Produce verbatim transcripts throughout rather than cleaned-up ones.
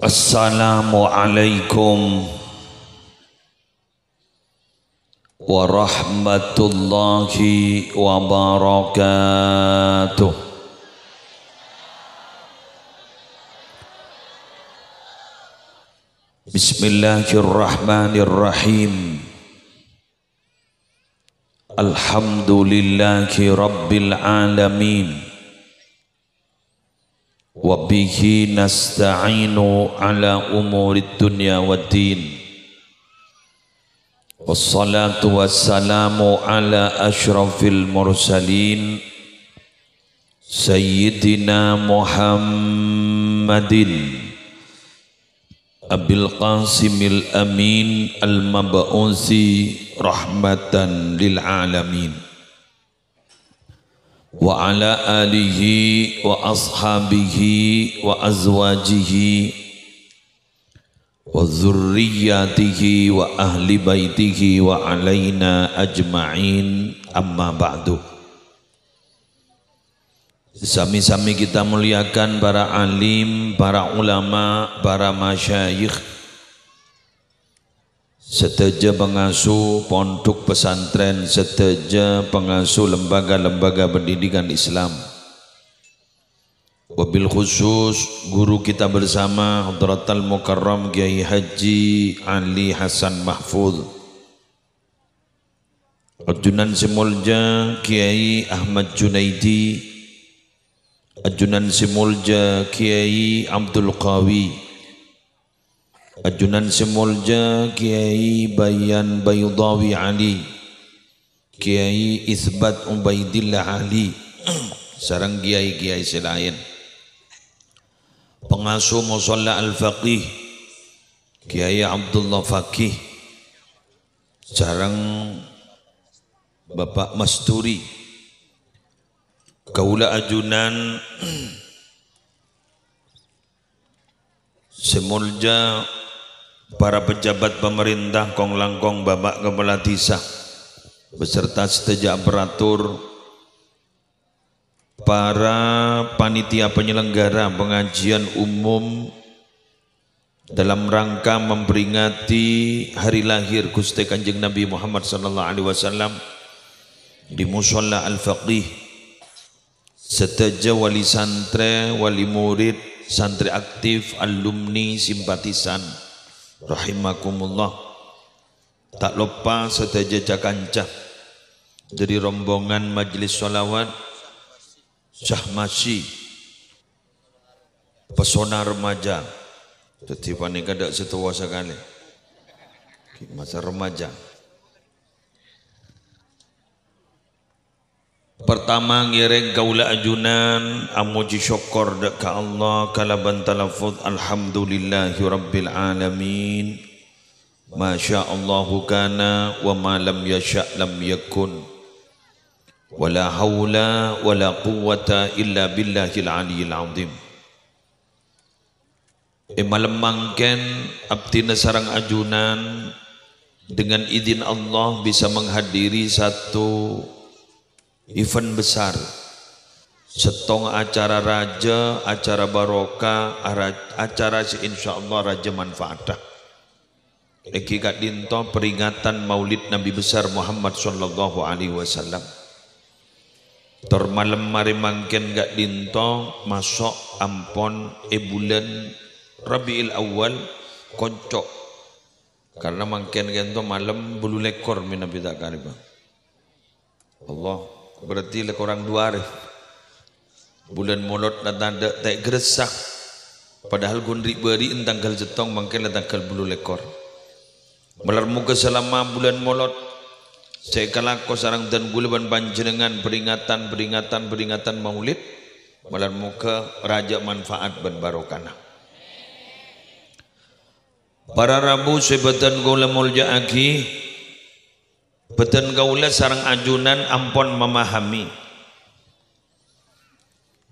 Assalamualaikum warahmatullahi wabarakatuh. Bismillahirrahmanirrahim. Alhamdulillahi rabbil alamin. Wa bihi nasta'inu ala umurid dunya waddin. Wassalatu wassalamu ala asyrafil mursalin, Sayyidina Muhammadin Abil Qasimil Amin al-mab'usi rahmatan lil alamin. Wa ala alihi wa ashabihi wa azwajihi wa dzurriyyatihi wa ahli baitihi wa alaina ajma'in, amma ba'du. Sami-sami kita muliakan para alim, para ulama, para masyayikh, sadhâjâ pangasuh pondhuk pesantren, sadhâjâ pangasuh lembaga-lembaga pendidikan Islam. Wabil khusus guru kita bersama Hadratal Mukarram Kiai Haji Ali Hasan Mahfud. Ajunan sè molja Kiai Ahmad Junaidi, ajunan sè molja Kiai Abdul Qawi, ajunan sè molja Kiai Bayan Baidawi Ali, Kiai Isbat Ubaidillah Ali, sareng kiai-kiai sè laèn. Pangasuh Musholla Al-Faqih, Kiai Abdullah Faqih, sareng Bapak Masturi. Kaulâ ajunan sè molja para pejabat pamarènta, kong-langkong Bapak Kepala Dhisa, beserta sadhâjâ aparatur, para panitia penyelenggara pengajian umum dalam rangka memperingati hari lahir Ghustè Kanjeng Nabi Muhammad sallallahu alaihi wasallam di Musholla Al-Faqih, sadhâjâ wali santrè, wali murid, santrè aktif, alumni, simpatisan, rahimakumullah. Ta' loppa sadhâjâ ca-kanca dhâri rombongan Majelis Sholawat Syahmasi, Pesona Remaja. Dhâddhi panèka dâ' sè towa sakalè. Masa remaja. Pertama, ngèrèng kaulâ ajunan amojhi sokkor dâ' ka Allah kalabân talaffuz, "Alhamdulillahirabbil alamin. Ma syaa Allahu kana, wa ma lam yasya' lam yakun. Wa la haula wa la quwwata illa billahil aliyyil azim." È malem mangkèn, abdhina sareng ajunan dengan izin Allah bisa menghadiri satu event besar. Sèttong acara rajâ, acara barokah, ara-, acara sè insyaallah rajâ manfaata. Èngghi ka'dinto peringatan Maulid Nabi Besar Muhammad sallallahu alaihi wasallam. Tor malem marè mangkèn ka'dinto maso' ampon è bulân Rabiul Awal, konco'. Karna mangkèn ka'dinto malem bâllu lèkor mènabi ta' karèbhâ. Allah, berarti lè korang dua arè. Bulân Molod la tadâ' ta' èghâressa. Padahal ghun ri'-bâri'en tangghâl sèttong, mangkèn la tangghâl bâllu lèkor. Malar moghâ salama bulân Molod sè èkalako sareng dân kaulâ bân panjhennengngan peringatan, peringatan, peringatan Maulid, malar moghâ rajâ manfaat bân barokana. Para rabu sè bâdhân kaulâ molja'aghi, bâdhân kaulâ sareng ajunan ampon mamahami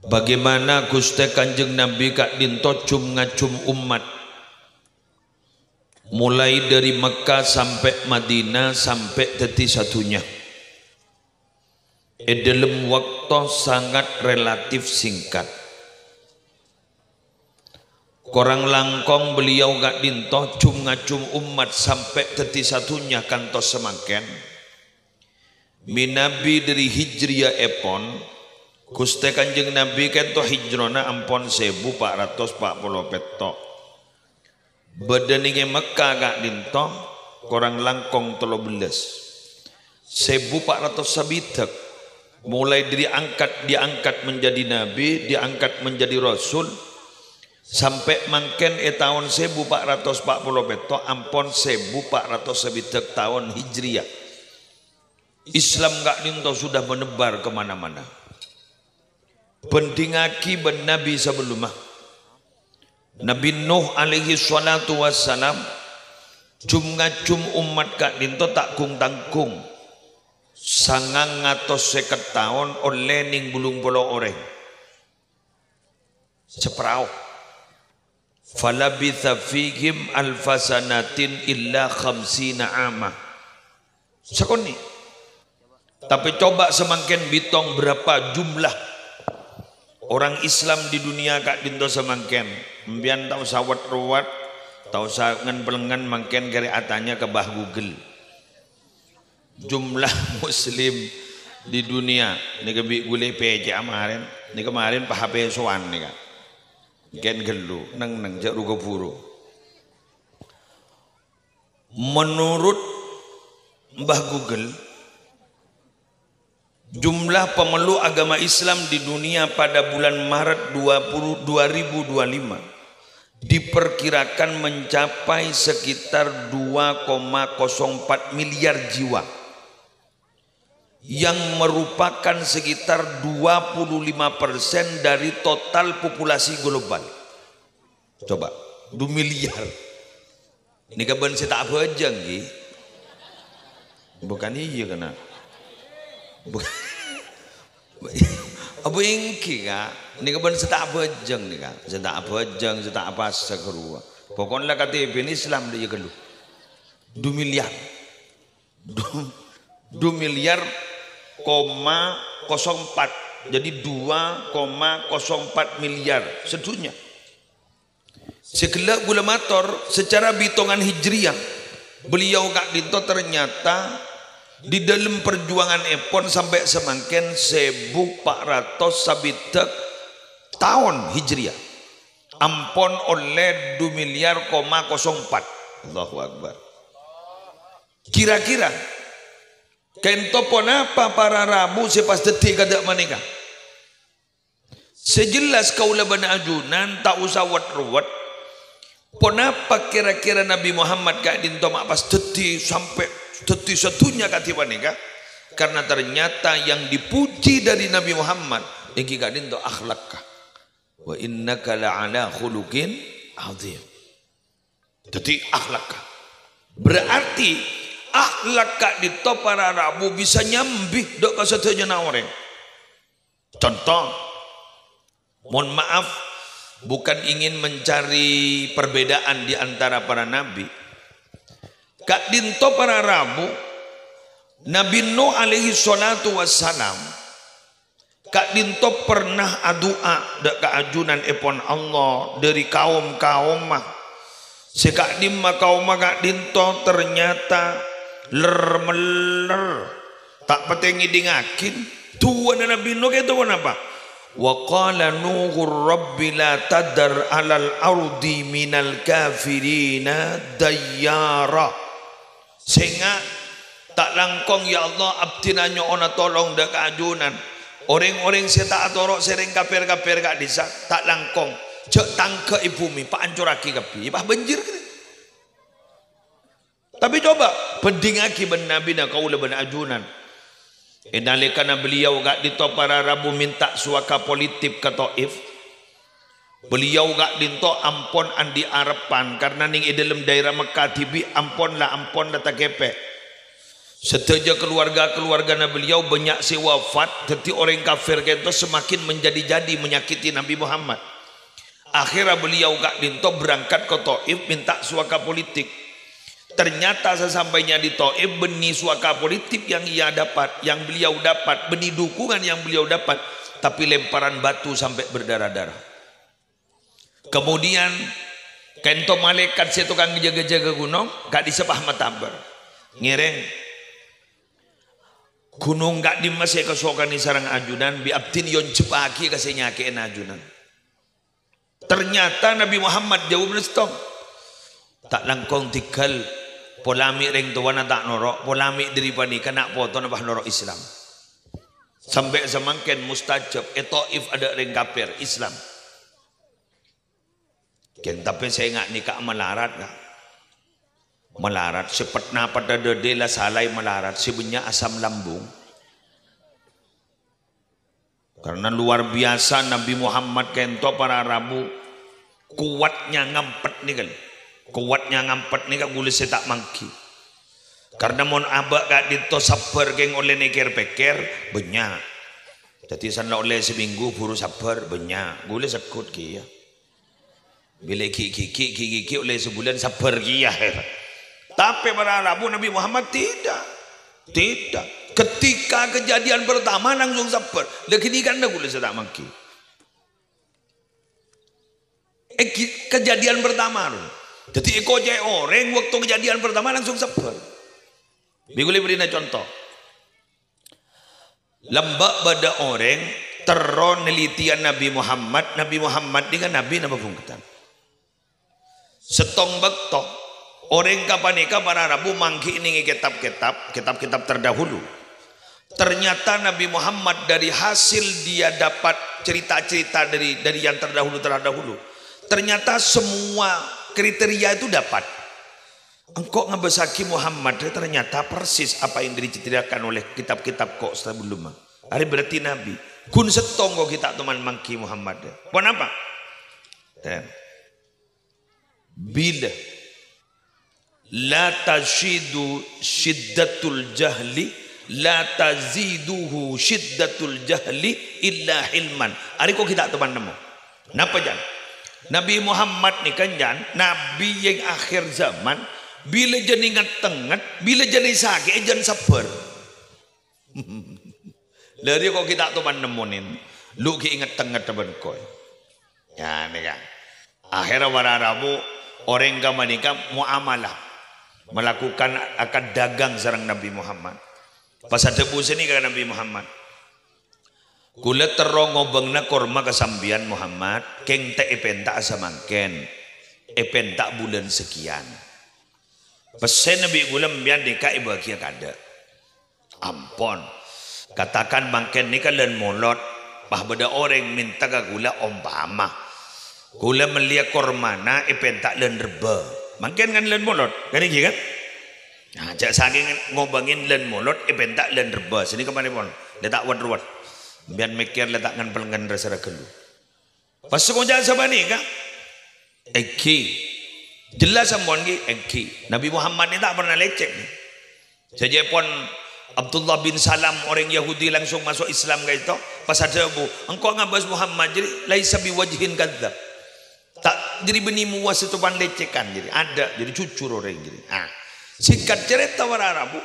bagaimana Ghustè Kanjeng Nabi ka'dinto jum-ngajum ommat, mulai dhâri Mekkah sampè' Madinah, sampè' dhâddhi sadhunnya, è dhâlem bâkto sangat relatif singkat. Korang langkong beliau ka'dhinto jum-ngajum ommat sampè' dhâddhi sadhunnya kantos samangkèn. Mènabi dhâri hijriyaèpon, Ghustè Kanjeng Nabi ka'dhinto hijrana ampon sèbu pa' ratos pa' polo pètto'. Bâdâ nèng è Mekka ka'dhinto korang langkong tello bellâs. Sèbu pa' ratos sabidhâk. Mulai dari angkat, diangkat menjadi nabi, diangkat menjadi rasul, sampè' mangkèn è taon sèbu pa' ratos pa' polo pètto', ampon sèbu pa' ratos sabidhâk taon Hijriyah. Islam ka'dhinto sudah menebar ke mana-mana. Bhândhingaghi bân nabi sabellumma. Nabi Nuh alaihi shalatu wassalam, jum-ngajum ommat ka'dhinto ta' gung-tanggung. Sangang atos sèket taon ollè nèng bâllung polo orèng. Saparao. "Falabitsa fihim alfa sanatin illa khamsina ama." Sakonè'. Tapè coba samangkèn bitong berapa jumlah orang Islam di dunia ka'dhinto samangkèn. Empèyan ta' osa wet-rowet, ta' osa ngen-pelengngen, mangkèn karè atanya ka Mbah Google. Jumlah muslim di dunia nèka bi' ghulâ pècè'a marèn. Nèka marèn pa-, H P sowan nèka. Kèng ghâllu, neng-neng, jhâ' ru-kabhuru. Menurut Mbah Google, jumlah pemeluk agama Islam di dunia pada bulan Maret dua puluh, dua ribu dua lima diperkirakan mencapai sekitar dua koma kosong empat miliar jiwa, yang merupakan sekitar dua puluh lima persen dari total populasi global. Coba, du miliar. Nèka bân sè ta' abhâjâng, ghi? Bukan iyâ, kana? Buk-, apa èngghi, Ka'? Nèka bân sè ta' abhâjâng, nèka. Sè ta' abhâjâng, sè ta' apasa, ghâruwa. Pokokna la K T P-na Islam, dâ' iyâ ghâllu. Du miliar. Du, du miliar koma kosong empat. Jadi, dua koma kosong empat miliar sadhunnya. Sè ghellâ' ghulâ mator, secara bitongan Hijriyah, beliau ka'dhinto ternyata di dalam perjuangan èpon sampè' samangkèn sèbu pa' ratos sabidhâk taon Hijriyah. Ampon ollè du miliar koma kosong empat. Allahu Akbar. Kira-kira, ka'dhinto ponapa para rabu sè pas dhâddhi kadâ' panèka? Sè jelas kaulâ bân ajunan ta' osa wet-rowet. Ponapa kira-kira Nabi Muhammad ka'dhinto ma' pas dhâddhi sampè' dhâddhi sadhunnya kadhi panèka? Karena ternyata yang dipuji dari Nabi Muhammad èngghi ka'dhinto akhlakka. "Wa innaka la'ala khuluqin adzim." Dhâddhi akhlakka. Berarti akhlak ka'dhinto para rabu bisa nyambi dâ' ka sadhâjâna orèng. Conto, mohon maaf, bukan ingin mencari perbedaan di antara para nabi. Ka'dhinto para rabu, Nabi Nuh alaihi shalatu wassalam, ka'dhinto pernah adu'a dâ' ka ajunan èpon Allah dhâri kaom-kaomma. Sè ka'dhimma kaomma ka'dhinto ternyata ler-meller, ta' patè ngèdingngaghi. Du'ana Nabi Nuh ka'dhinto ponapa? "Wa qala Nuhur Rabbi la tadzar 'alal ardi minal kafirina dayyara." Sènga', ta' langkong, ya Allah, abdhina nyo'ona tolong dâ' ka ajunan. Orèng-orèng sè ta' atoro' sè rèng kafir-kafir ka'dhissa', ta' langkong. Jhâ' tangghâ'i bhumè, paancorraghi kabbhi. Pas banjir, gitu. Tapè coba, bhândhingngaghi bân nabina kaulâ bân ajunan. È nalèkana beliau ka'dhinto para rabu mènta suaka politik ka Thaif, beliau ka'dhinto ampon andi' arebbhân, karna nèng è dhâlem daerah Mekkah dhibi' ampon la, ampon la takèpè'. Sadhâjâ kaluwarga-kaluwargana beliau bânnya' sè wafat, dhâddhi orèng kafir ka'dhinto semakin menjadi-jadi menyakiti Nabi Muhammad. Akhirnya beliau ka'dhinto berangkat ke Thaif mènta suaka politik. Ternyata sesampainya di Thaif, bânnè suaka politik yang ia dapat, yang beliau dapat, bânnè dukungan yang beliau dapat, tapi lemparan batu sampai berdarah-darah. Kemudian, kento malaèkat sè tokang jâgâ-jâgâ ghunong, ka'dissa' pas matabâr. Ngèrèng, "Ghunong ka'dimma sè èkasokanè sareng ajunan, bi' abdhina èonjhâbbhâghi ka sè nyakè'è ajunan." Ternyata Nabi Muhammad jâwâbbhâ, "Sèttong. Ta' langkong tèngghâl, pola mè' rèng towana ta' noro', pola mè' dâri panèka na' potona pas noro' Islam." Sampè' samangkèn mustajab, è Taif adâ' rèng kafir Islam. Kèng tapè sènga' nèka malarat, Ka'. Malarat, sè pet-, na-, pètna dâdâ la salaè malarat, sè bânnya' asam lambung. Karena luar biasa Nabi Muhammad kento para rabu, kowatnya ngampet nèka. Kowatnya ngampet nèka ghulâ sè ta' mangghi. Karena mon abâ' ka'dinto sabbhâr kèng ollè nèkèr-pèkkèr, bânnya'. Dhâddhi sanna' ollè samènggu buru sabbhâr, bânnya'. Ghulâ segghut kèya. Bilâ ghi'-ghi'-ghi'-ghi'-ghi' ollè sabulân sabbhâr kèya. Tapè para rabu Nabi Muhammad tidak. Tidak. Ketika kejadian pertama langsung sabbhâr. Lagi ini kan ghulâ sè ta' mangghi. Eh, gi-, kejadian pertama, lho. Dhâddhi èkoca'è orèng waktu kejadian pertama langsung sabbhâr. Bi' ghulâ bherri'na conto. Lambâ' bâdâ orèng terro nelitian Nabi Muhammad, Nabi Muhammad nèka nabi napa bhungkeddhân. Sèttong bâkto, orèng ghâpanèka para rabu mangghi nèngè kètab-kètab, kètab-kètab terdahulu. Ternyata Nabi Muhammad dari hasil dia dapat cerita-cerita dari, dari yang terdahulu-terdahulu, ternyata semua kriteria itu dapat. Engko' ngabâssaghi Muhammad, ternyata persis apa yang diceritakan oleh kitab-kitab ko' sabellunna. Arèya berarti Nabi. Ghun sèttong ko' ghi' ta' toman mangghi Muhammad. Ponapa? Eh. Bilâ la tasyidu syiddatul jahli, la taziduhu syiddatul jahli illa hilman. Arèya ko' ghi' ta' toman nemmo. Napa, Jan? Nabi Muhammad nèka, Jan, nabi yang akhir zaman, bilâ jân ènget-enget, bilâ jân èsakè'è, jân sabbhâr. Lha, rèya ko' ghi' ta' toman nemmonè, lu ghi' ènget-enget bân engko'. Ya, nèka. Akhèrra para rabu, orèng ghâpanèka muamalah, melakukan akad dagang sareng Nabi Muhammad. Pas adhâbu sanèka ka Nabi Muhammad. Kaulâ terro ngobângana korma ka sampèyan, Muhammad, kèng ta' èpènta'a samangkèn, èpènta' bulân sakèyan. Pèssèna bi' kaulâ sampèyan nèka èbâghiyâ kaadâ'. Ampon. Katakan mangkèn nèka lân molod, pas bâdâ orèng mènta ka kaulâ, ompama kaulâ mellèya kormana èpènta' lân rebbhâ. Mangkèn kan lân molod, kan ènggi kan? Nah, jhâ' sakèng ngobângè lân molod èpènta' lân rebbhâ. Sanèka manèpon, la ta' wet-ruwet. Sampèyan mèkkèr la ta' ngan-pèlngan ra-sara ghâllu. Pas ngoca' sapanèka, ènggi. Jelas ampon ghi, ènggi. Nabi Muhammad nèka ta' pernah lècèk. Sajâ pon Abdullah bin Salam, orèng Yahudi, langsung maso' Islam ka'dinto, pas adhâbu, "Engko' ngabâs Muhammad jârèya laisa biwajhin kadzdzab." Ta' jârèya bânnè mowa sè toman lècèkan jârèya. Adâ' jârèya jujur orèng jârèya. Ah, singkat cerita para rabu,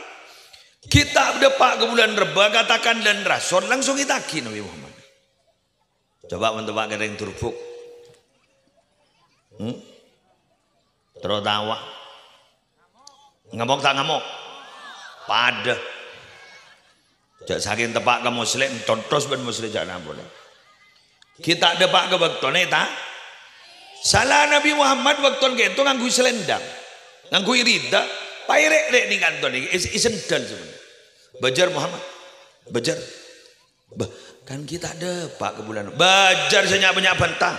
ghi' ta' dâpa' ka bulân rebbhâ, katakan lân rason, langsung ètaghi Nabi Muhammad. Coba mon teppa' ka rèng Durbuk. Hmm? Terro tawa. Ngamok ta' ngamok? Padâ. Jhâ' sakèng teppa' ka Musleh, contos bân Musleh jhâ' napolè. Ghi' ta' dâpa' ka bâktona, ta? Sala Nabi Muhammad bâktona ka'dinto ngangghuy selendang. Ngangghuy rida, paèrè'-rè' nèng ka'dinto nèka, è-, èsendal sampèyan. Bâjâr Muhammad. Bâjâr. Bâh, kan ghi' ta' dâpa' ka bulân. Bâjâr sè nya'-bânnya' bhânta.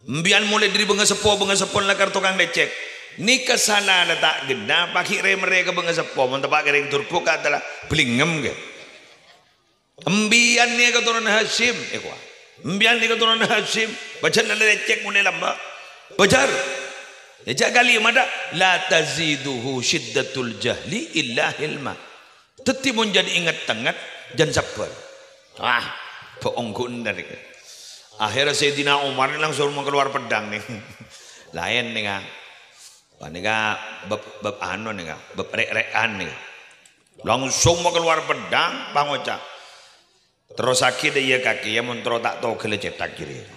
Sampèyan molaè dâri bângaseppo, bângaseppo lakar tokang lècèk. Nèka sala la ta' ghenna, paghi' rè-merrè ka bângaseppo, mon teppa' ka rèng Durbuk ka' tella bâlingngem, ghi. Sampèyan nèka katurunan Hasyim, èkowa. Sampèyan nèka katurunan Hasyim, bâjâr la lècèk molaè lambâ'. Bâjâr. È jhâ' kalimatta, "La taziduhu syiddatul jahli illa hilma." Dhâddhi mon jân ènget-enget, jân sabbhâr. Wah, bohong ghun dâri. Akhirnya Sayyidina Umar ini langsung mau keluar pedang nih. Laèn nèka. Panèka bâb, bâb anu nèka, bâb rè'-rè'an nèka. Langsung mau keluar pedang, pangoca'. Terrossaghi dâ' iyâ kakè, yâ, mon terro ta' togellâ cètak jârèya.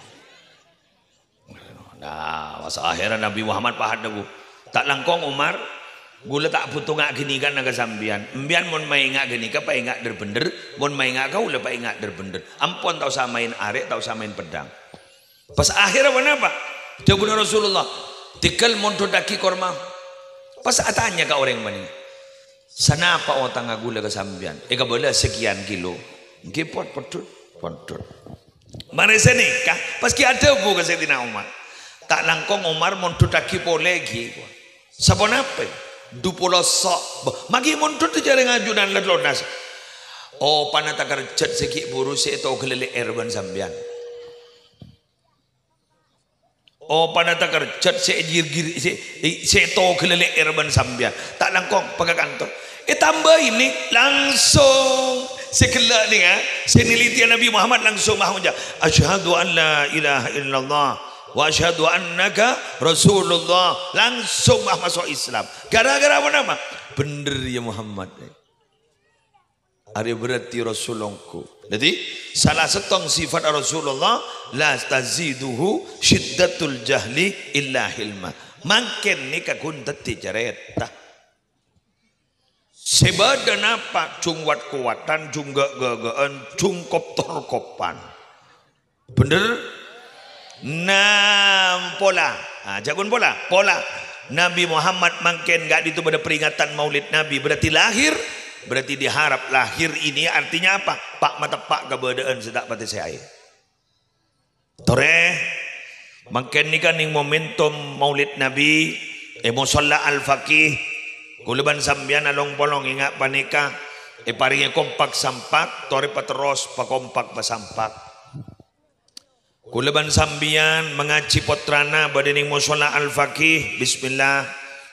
Nah, pas akhèrra Nabbhi Muhammad pas adhâbu, "Ta' langkong, Umar, ghulâ ta' bhuto nga' ghânèka na ka sampèyan. Empèyan mon maènga' ghânèka, paènga' dhâr-bhendhâr. Mon maènga' kaulâ, paènga' dhâr-bhendhâr. Ampon ta' osa maèn arè', ta' osa maèn peddhâng." Pas akhèrra ponapa? Dhâbuna Rasulullah, "Tèghâl mondhudhâghi korma." Pas atanya ka orèng panèka, "Sanapa otangnga ghulâ ka sampèyan?" "Èkabâlâ sakèyan kilo." "Èngghi pon, pondhut, pondhut." Marè sanèka, pas ghi' adhâbu ka Sayyidina Umar, "Ta' langkong, Umar, mondhudhâghi polè ghi." "Saponapa?" "Dupolo so'." "Bâh, maghi mondhut jhâ' rèng ajunan la lonas." "Opana takerjhât sè ghi' buru sè ètoghâlâ lè'èr bân sampèyan." Opana takerjhât sè ègir-gir-, sè, sè ètoghâlâ lè'èr bân sampèyan. Ta' langkong, pakakanto. Ètambâi nè, langsung sè ghellâ' nèka, sè neliti Nabbhi Muhammad langsung maoca', "Asyhadu an la ilaha illallah wa asyhadu annaka Rasulullah." Langsung maso' Islam. Gara-gara ponapa? Bhendher ya Muhammad. Arèya berarti Rasul ongghu. Dhâddhi, sala sèttong sifat Rasulullah, "La taziduhu syiddatul jahli illa hilma." Mangkèn nèka ghun dhâddhi carèta. Sè bâdâ napa? Jhung wat-kowatan, jhung ghâ'-ghâghâ'ân, jhung kop-torkopan. Bhendher? Nah, pola. Ah, jhâ' ghun pola. Pola. Nabbhi Muhammad mangkèn ka'dinto bâdâ peringatan Maulid Nabi. Berarti lahir. Berarti diharap lahir ini artinya apa? Pa' mateppa' kabâdâ'ân sè ta' patè sèaè. Torè, mangkèn nèka nèng momentum Maulid Nabi, è Musholla Al-Faqih, ghulâ bân sampèyan along-polong ènga' panèka, èparèngè kompak sampak, torè paterros pakompak pasampak. Ghulâ bân sampèyan mangajhi pottrana bâdâ nèng Musholla Al-Faqih, bismillah,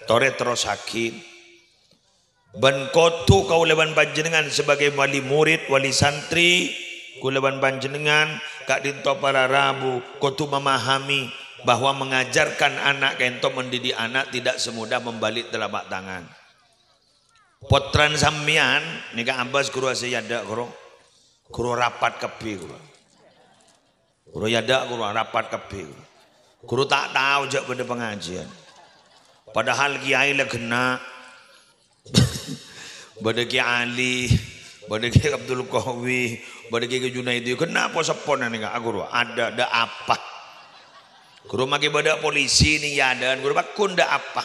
torè terrossaghi. Bân kodhu kaulâ bân panjhennengngan sebagai wali murid, wali santri, ghulâ bân panjhennengngan ka'dinto para rabu kodhu memahami bahwa mengajarkan anak ka'dinto mendidik anak tidak semudah membalik telapak tangan. Pottrana sampèyan nèka abâs ghuru asè yadâ', ghuru. Ghuru rapat kabbhi, ghuru. Ghuru yadâ', ghuru rapat kabbhi. Ghuru ta' tao jhâ' bâdâ pangajiyân. Padahal kiyaè la ghenna'. Bâdâ Kè Ali, bâdâ Kè Abdul Qawi, bâdâ Kè Junaidi. Ghenna' po-seppona nèka, ghuru. Adâ', dâ' apa? Ghuru makè bâdâ polisi nèng yadâ'ân, ghuru pagghun dâ' apa?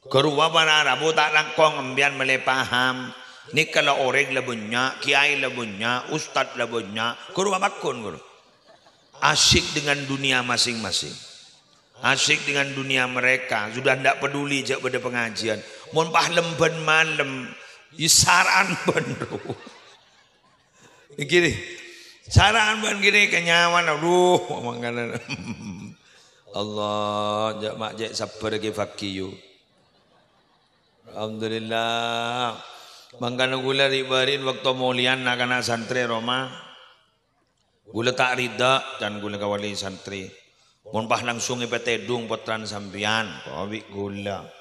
Ghâruwa para rabu ta' langkong empèyan mèlè paham. Nèka la orèng la bânnya', kiyaè la bânnya', ustad la bânnya'. Ghâruwa pagghun, ghuru. Asyik dengan dunia masing-masing. Asyik dengan dunia mereka. Sudah ndak peduli jhâ' bâdâ pangajiyân. Mon pas lem bân malem, iyâ sara'an bân, ghuru. Gini, sara'an bân gini kenyawan, aduh, mangkana. Allah, jhâ' ma' jhâ' sabbhâr ghi Fakiyu. Alhamdulillah. Mangkana ghulâ ri'-bâri'in bâkto molèyan na'-kana' santrè roma. Ghulâ ta' rida, can ghulâ ka wali santrè. Mon pas langsung èpatèdung pottrana sampèyan, kowi ghulâ.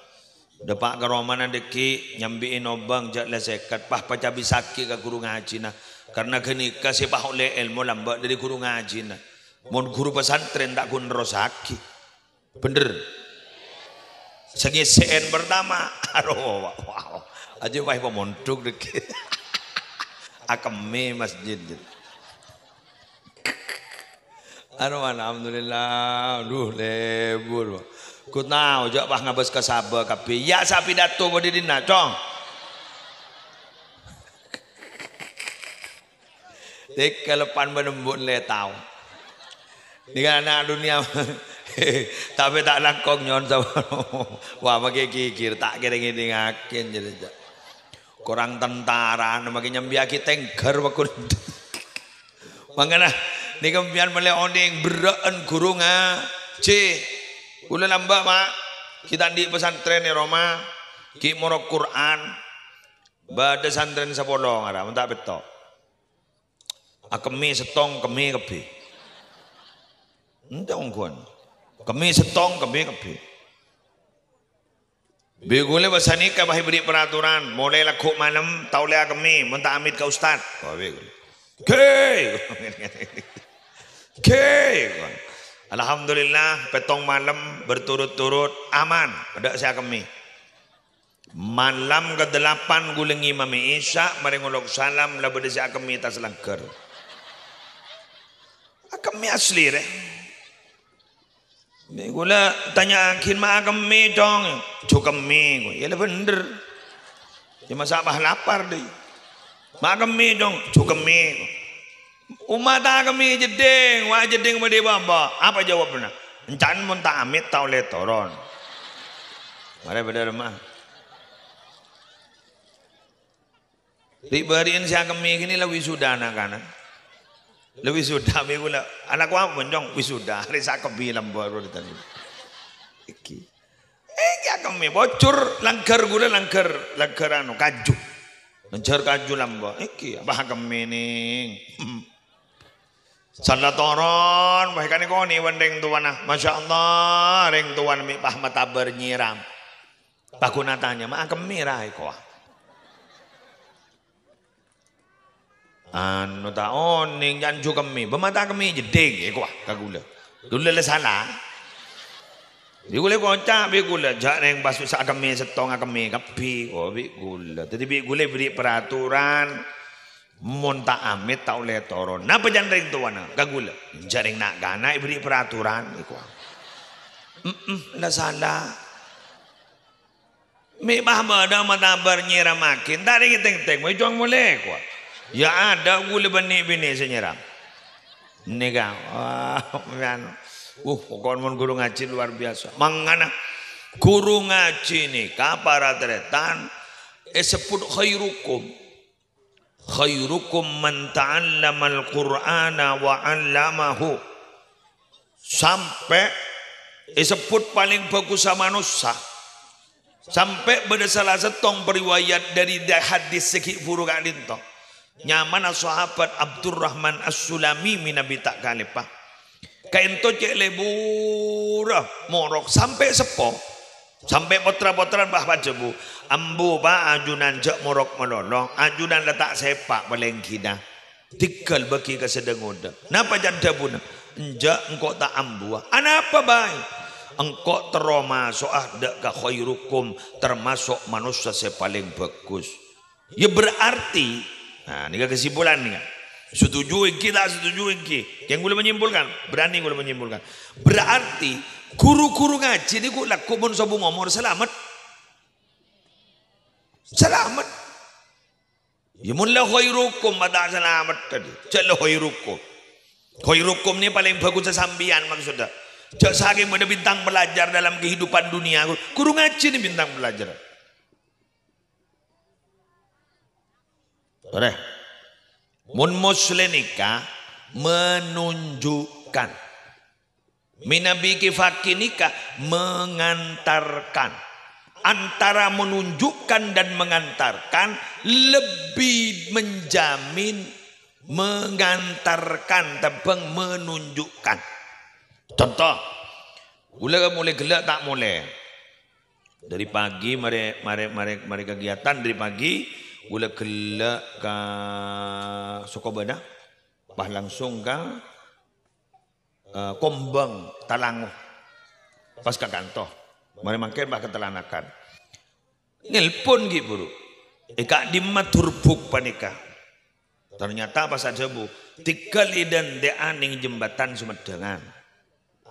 Dâpa' ka romana dâggi', nyambi'i nobâng jhâ' la sèket, pas pacabisaghi ka ghuru ngajhina. Karna ghânèka sè pas ollè èlmo lambâ' dâri ghuru ngajhina. Mon ghuru pasantrèn ta' ghun nerrossaghi. Bhendher. Sè ngèssè'èn pertama, aro, wa-, wa-, ajâ pas pamondhuk dâggi'. Akemmè masjid. Anu, alhamdulillah, duh, lebur. Ku tao, jhâ' pas ngabâs ka Sabâ kabbhi. Iyâ, sapidato bâdâ dinna', Cong. Tèkèl pan bân embu' lè tao. Nèka ana' dunnya. Tapè ta' langkong nyo'on sampèyan. Wah, makè ghighir, ta' kèra ngèdingngaghi, jârèya. Korang tentara, makè nyambiyaghi tengghâr, wa ghun. Mangkana, nèka empèyan mèlè onèng berrâ'ân ghuru ngajhi. Ghulâ lambâ', Pak. Ghi' ta' andi' pasantrèn è roma. Ghi' morok Qur'an. Bâdâ santrèn sapolo ngara, mon ta' pètto'. Akemmè sèttong, kemmè kabbhi. Èngghi ongghuwân. Kemmè sèttong, kemmè kabbhi. Bi' ghulâ pas sanèka pas èberri' peraturan, molaè lagghu' malem, ta' ollè akemmè, mon ta' amèt ka ustad. Wah, bi' ghulâ. Ghi! Ghi! Alhamdulillah, pèttong malem berturut-turut aman, bâdâ sè akemmè. Malem kadâlapan ghulâ ngimami Isya, marè ngolok salam, la bâdâ sè akemmè tas langghâr. Akemmè asli, rè. Mè' ghulâ tanya'aghin, "Ma' akemmè, Cong?" "Jhâ' kemmè, ko." Yâ la bhender. Yâ masa' pas lapar, dhi. "Ma' akemmè, Cong?" "Jhâ' kemmè, ko." Ommatta akemmè jeddhing, wa' jeddhing bâdâ bâbâ. Apa jawabna? "Enca'na mon ta' amèt ta' ollè toron." Marè bâdâ remma. Ri'-bâri'en sè akemmè kènè la wisuda na'-kana'. La wisuda mè' ghulâ. Ana' ko apa, Cong? Wisuda. Arè sakabbhi lambâ' ro ditanya. Iki. Èngghi akemmè bocor langghâr ghulâ, langghâr, langghâr anu, kaju. Langghâr kaju lambâ'. Èngghi, apa akemmè, Nèng? Sala toron, wah, kanèkonè bân rèng towana. Masya Allah, rèng towana mè' pas matabâr nyèram. Pas ghun atanya, "Ma' akemmè ra èkowa?" Anu ta' onèng, jhâ' kemmè. Bâ' ma' ta' kemmè jeddhing, èkowa, ka ghulâ. Ghulâ la sala. Bi' ghulâ èkoca', bi' ghulâ, jhâ' rèng pas akemmè sèttong, akemmè kabbhi. Oh, bi' ghulâ. Dhâddhi bi' ghulâ èberri' peraturan, mon ta' amèt, ta' ollè toron. Napa can rèng towana? Ka ghulâ. Jhâ' rèng na'-kana' èberri' peraturan, èkowa. Mm-mm, la sala. Mè' pas bâdâ matabâr nyèramaghi, ta' rèng tèng-tèng, mè' cowang molè, kowa. Ya adâ' ghulâ bânnè binè sè nyèram. Nèka, wah, anu. Uh, pokokna mon ghuru ngajhi luar biasa. Mangkana, ghuru ngajhi nèka, para tarètan, èsebbhut khairukum. "Khairukum man ta'allamal Qur'ana wa 'allamahu." Sampè' èsebbhut palèng bhâghussa manossa. Sampè' bâdâ sala sèttong pariwayat dâri da-, hadis sè ghi' bhuru ka'dinto. Nyamana sahabat Abdurrahman As-Sulami mènabi ta' kalèpa. Kaènto cè' lebura morok sampè' seppo, sampè' pottra-pottrana, bah, pas dhâbu, "Ambu, Pa', ajunan jhâ' morok malolo, ajunan la ta' sèpa' palèngghina. Tèghâl bâghi ka sè dâ-ngodâ." Napa can dhâbuna? "Enjâ', engko' ta' ambuwâ." "Anapa, Bâi?" "Engko' terro maso'a dâ' ka khairukum, termaso' manossa sè palèng bhâghus." Ya berarti, nah, nèka kesimpulan nèka. Setuju èngghi, ta' setuju èngghi? Kèng ghulâ menyimpulkan, berani ghulâ menyimpulkan. Berarti ghuru-ghuru ngajhi nèko lagghu' mon sobung omor salamet. Salamet. Ya mon la khairukum, ma' ta' salamet tadi. Jhâ' la khairukum. Khairukum nè palèng bhâghussa sampèyan maksudda. Jhâ' sakèng bâdâ bintang pelajar dalam kehidupan dunia. Ghuru ngajhi nè bintang pelajar. Torè. Mon moslè nèka menunjukkan. Mènabi ki-, faqih nèka mengantarkan. Antara menunjukkan dan mengantarkan lebih menjamin mengantarkan tèmbhâng menunjukkan. Conto, ghulâ molè ghellâ' ta' molè. Dâri pagi marè, marè, marè, marè kegiatan dâri pagi, ghulâ ghellâ' ka Sokobâna, pas langsung ka, eh, Kombang Talango. Pas ka kanto. Marè mangkèn pas ka Talanakan. Nelpon ghi' buru. "È ka'dimma Durbuk panèka?" Ternyata pas adhâbu, "Tèghâl è dântè'an nèng Jembatan Sumedhângan."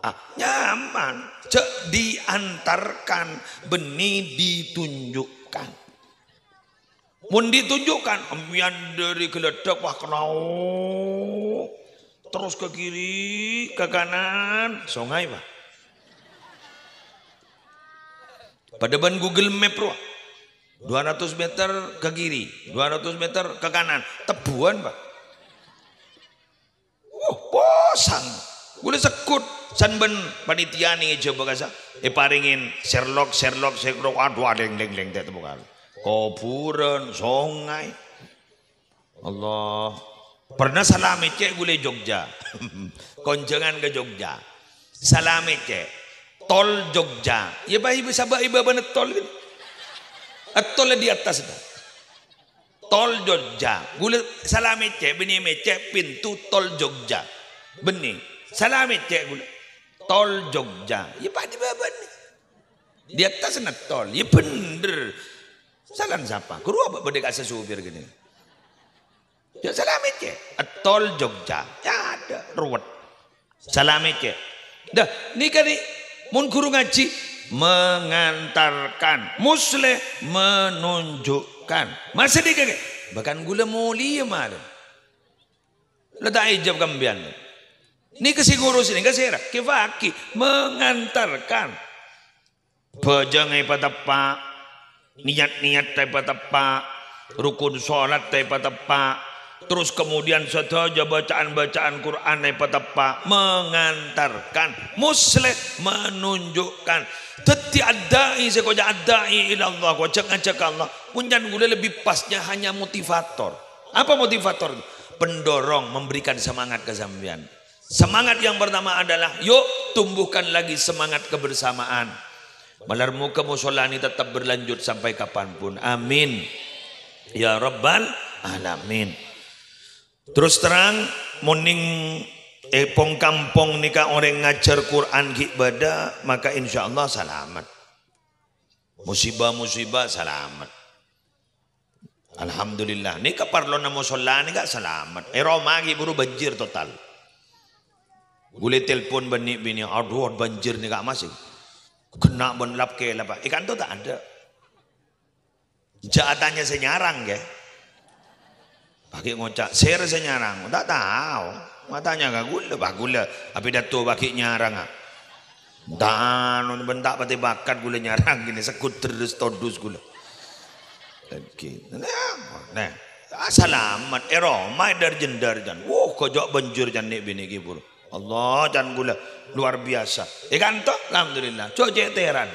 Ah, nyaman. Jhâ' diantarkan, bânnè ditunjukkan. Mon ditunjukkan, empèyan dâri Geladak, wah, kenao. Terros ka kiri, ka kanan, songay, Pak. Padâ bân Google Map rowa. Dua ratus meter ke kiri, dua ratus meter ke kanan. Tebbhuwân, Pak. Wah, posang. Ghulâ segghut. San bân panitia nèng è Jhâbâ kasa. Èparèngè serlok, serlok, serlok. Aduh, alèng, lèng, lèng, ta' temmo karo. Kobhurân, songay. Allah. Pernah sala mècè' ghulâ è Jogja. Konjhângan ka Jogja. Sala mècè'. Tol Jogja. Ya, Pak, Ibu, sabâ' Ibu bâbâna tol kan? Tol di atas, Pak. Tol Jogja. Ghulâ sala mècè', bânnè mècè' pintu tol Jogja. Bânnè. Sala mècè' ghulâ. Tol Jogja. Ya, padâ bâbâna. Di attasna tol. Ya, bhender. Salan sapa? Ghuru apa bâdâ kassa' supir gini? Ya, salamè cè'. Tol Jogja. Ya, ada. Ruwet. Salamè cè'. Dah, nèka ni, mon ghuru ngajhi, mengantarkan. Musleh, menunjukkan. Masa nèka, Kè? Bahkan ghulâ molèya malem. La ta' èjâb ka sampèyan. Nèka sè ngurus nèka sèra, Kè Fakih, mengantarkan. Bhâjâng èpateppa', niyat-niyat èpateppa', rukun sholat èpateppa', terros kemudian sadhâjâ bacaan-bacaan Qur'an èpateppa', mengantarkan, musleh, menunjukkan. Dhâddhi ad-da'i sè èkoca' ad-da'i ilallah, èkoca' ngajhâk ka Allah, mon can ghulâ lebbi pasnya hanya motivator. Apa motivator? Pendorong, memberikan semangat ka sampèyan. Semangat yang pertama adalah, yuk tumbuhkan lagi semangat kebersamaan. Malar moghâ mosolla nèka tetap berlanjut sampai kapanpun. Amin. Ya Rabbal Alamin. Terus terang, mon nèng è pong-kampong nèka orèng ngajhâr Qur'an ghi' bâdâ, maka insyaallah salamet. Musibah-musibah salamet. Alhamdulillah, nèka parlona mosolla nèka salamet. È roma ghi' bhuru banjir total. Ghulâ telpon bân nè'-binè', "Adhu, banjir nèka masih. Ghenna' bân lap-kelap, Pak." È kanto ta' adâ'. Jhâ' atanya sè nyarang, Kè. Pagghi' ngoca', "Sèra sè nyarang?" Ta' tao. Matanya ka ghulâ, Pak, ghulâ. Apidato pagghi' nyarang, ah. Tano bân ta' patè bakat ghulâ nyarang kènè, segghut terros todus ghulâ. Lagi. Nah, nah. Ah, salamet, è roma, è dâr-jendâr, can. Woh, ghâjâ' banjir, can, nè'-binè' ghi' bhuru. Allah, can ghulâ. Luar biasa. È kanto, alhamdulillah. Jhâ' cè' tèran.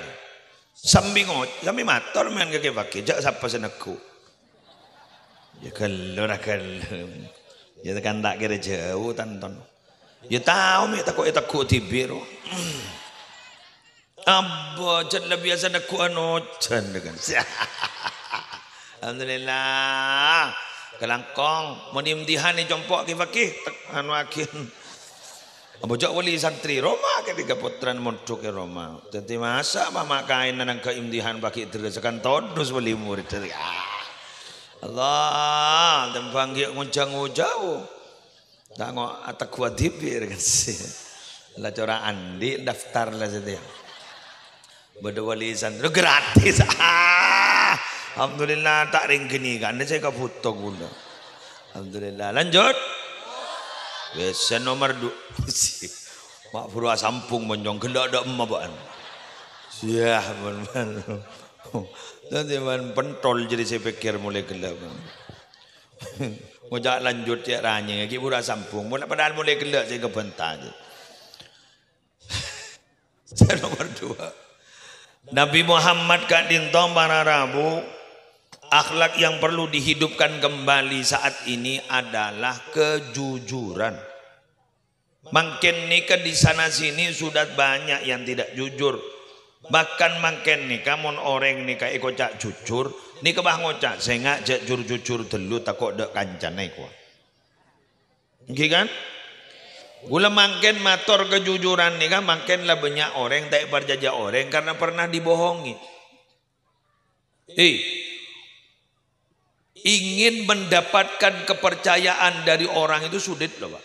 Sambi ngo-, sambi mator mèn ka Kè Fakih, jhâ' sapa sè neggu'. Ya ghâllu, ra ghâllu. Ya kan ta' kèra jhâu, tanton. Ya tao mè' tako' èteggu' dhibi' ro. Abbo, jhât la biyasa neggu'ân ojhân, kan. Alhamdulillah. Kalangkong, mon imtihan è compo' Kè Fakih, tek-, anu aghin. Abbo jhâ' wali santri, roma kènè' ka pottrana mondhuk è roma. Dhâddhi masa' mama kaèna nangghâ' imtihan pagghi' terros kan todus wali murid dhâri. Ah. Allah, tèmbhâng ghi' ngonjhâng-ngonjhâng. Ta' ngo-, ateggu' dhibi' rèng sè. La cora' andi' daftar la satèya. Bâdâ wali santri gratis. Ah, alhamdulillah, ta' rèng ghânèka, andi' sè kabhuto ghulâ. Alhamdulillah, lanjut. Wis, sè nomer du-, ma' buru asambung, mon nyong ghellâ' dâ' emma bâ'ân. Yah, mon, mon. Dhâddhi mon pentol jârèya sè pèkkèr molaè ghellâ', mon. Ngoca' lanjut cè' ranyèng, ghi' buru asambung. Molaè, padahal molaè ghellâ' sè kabhânta. Sè nomer dua. Nabi Muhammad ka'dinto para rabu, akhlak yang perlu dihidupkan kembali saat ini adalah kejujuran. Mangkèn nèka di sana sini sudah banyak yang tidak jujur. Bahkan mangkèn nèka mon orèng nèka èkoca' jujur, nèka bâ ngoca', "Sènga' jhâ' jur-jujur ghâllu tako' dâ' kancana èkowa." Ènggi kan? Ghulâ mangkèn mator kejujuran nèka mangkèn la bânnya' orèng ta' èparcajâ orèng karena pernah dibohongi. Eh, ingin mendapatkan kepercayaan dari orang itu sulit loh, Pak.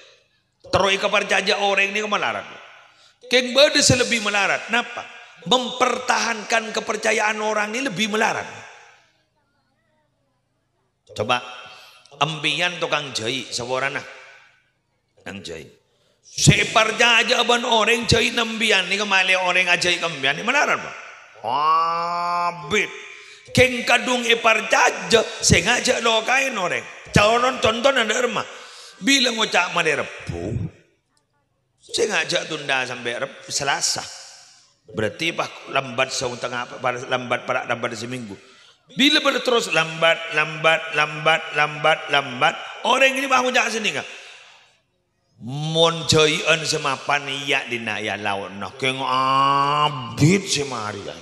Terro èkaparcajâ orèng nèka malarat. Kèng bâdâ sè lebbi malarat. Napa? Mempertahankan kepercayaan orang ini lebbi malarat. Coba, empèyan tokang jhâi', saporana. Tokang jhâi'. Sè èparcajâ'â bân orèng jhâi' nèmpèyan nèka malè orèng ajhâi' ka empèyan nèka malarat, Pak? Abit. Kèng kadhung èparcajâ, sènga' jhâ' lokaèn orèng. Calon contona dâ' remma. Bilâ ngoca' malè Rebbhu. Sènga' jhâ' tunda sampè' Reb-, Selasa. Berarti pas lambat satengnga, pas lambat, para' lambat seminggu. Bilâ bâdâ terros lambat, lambat, lambat, lambat, lambat, orèng ini pas ngoca' sè nèka. Mon jhâi'ân sè mapan iyâ dinna' iyâ lao'na, kèng abit sè marè, ya.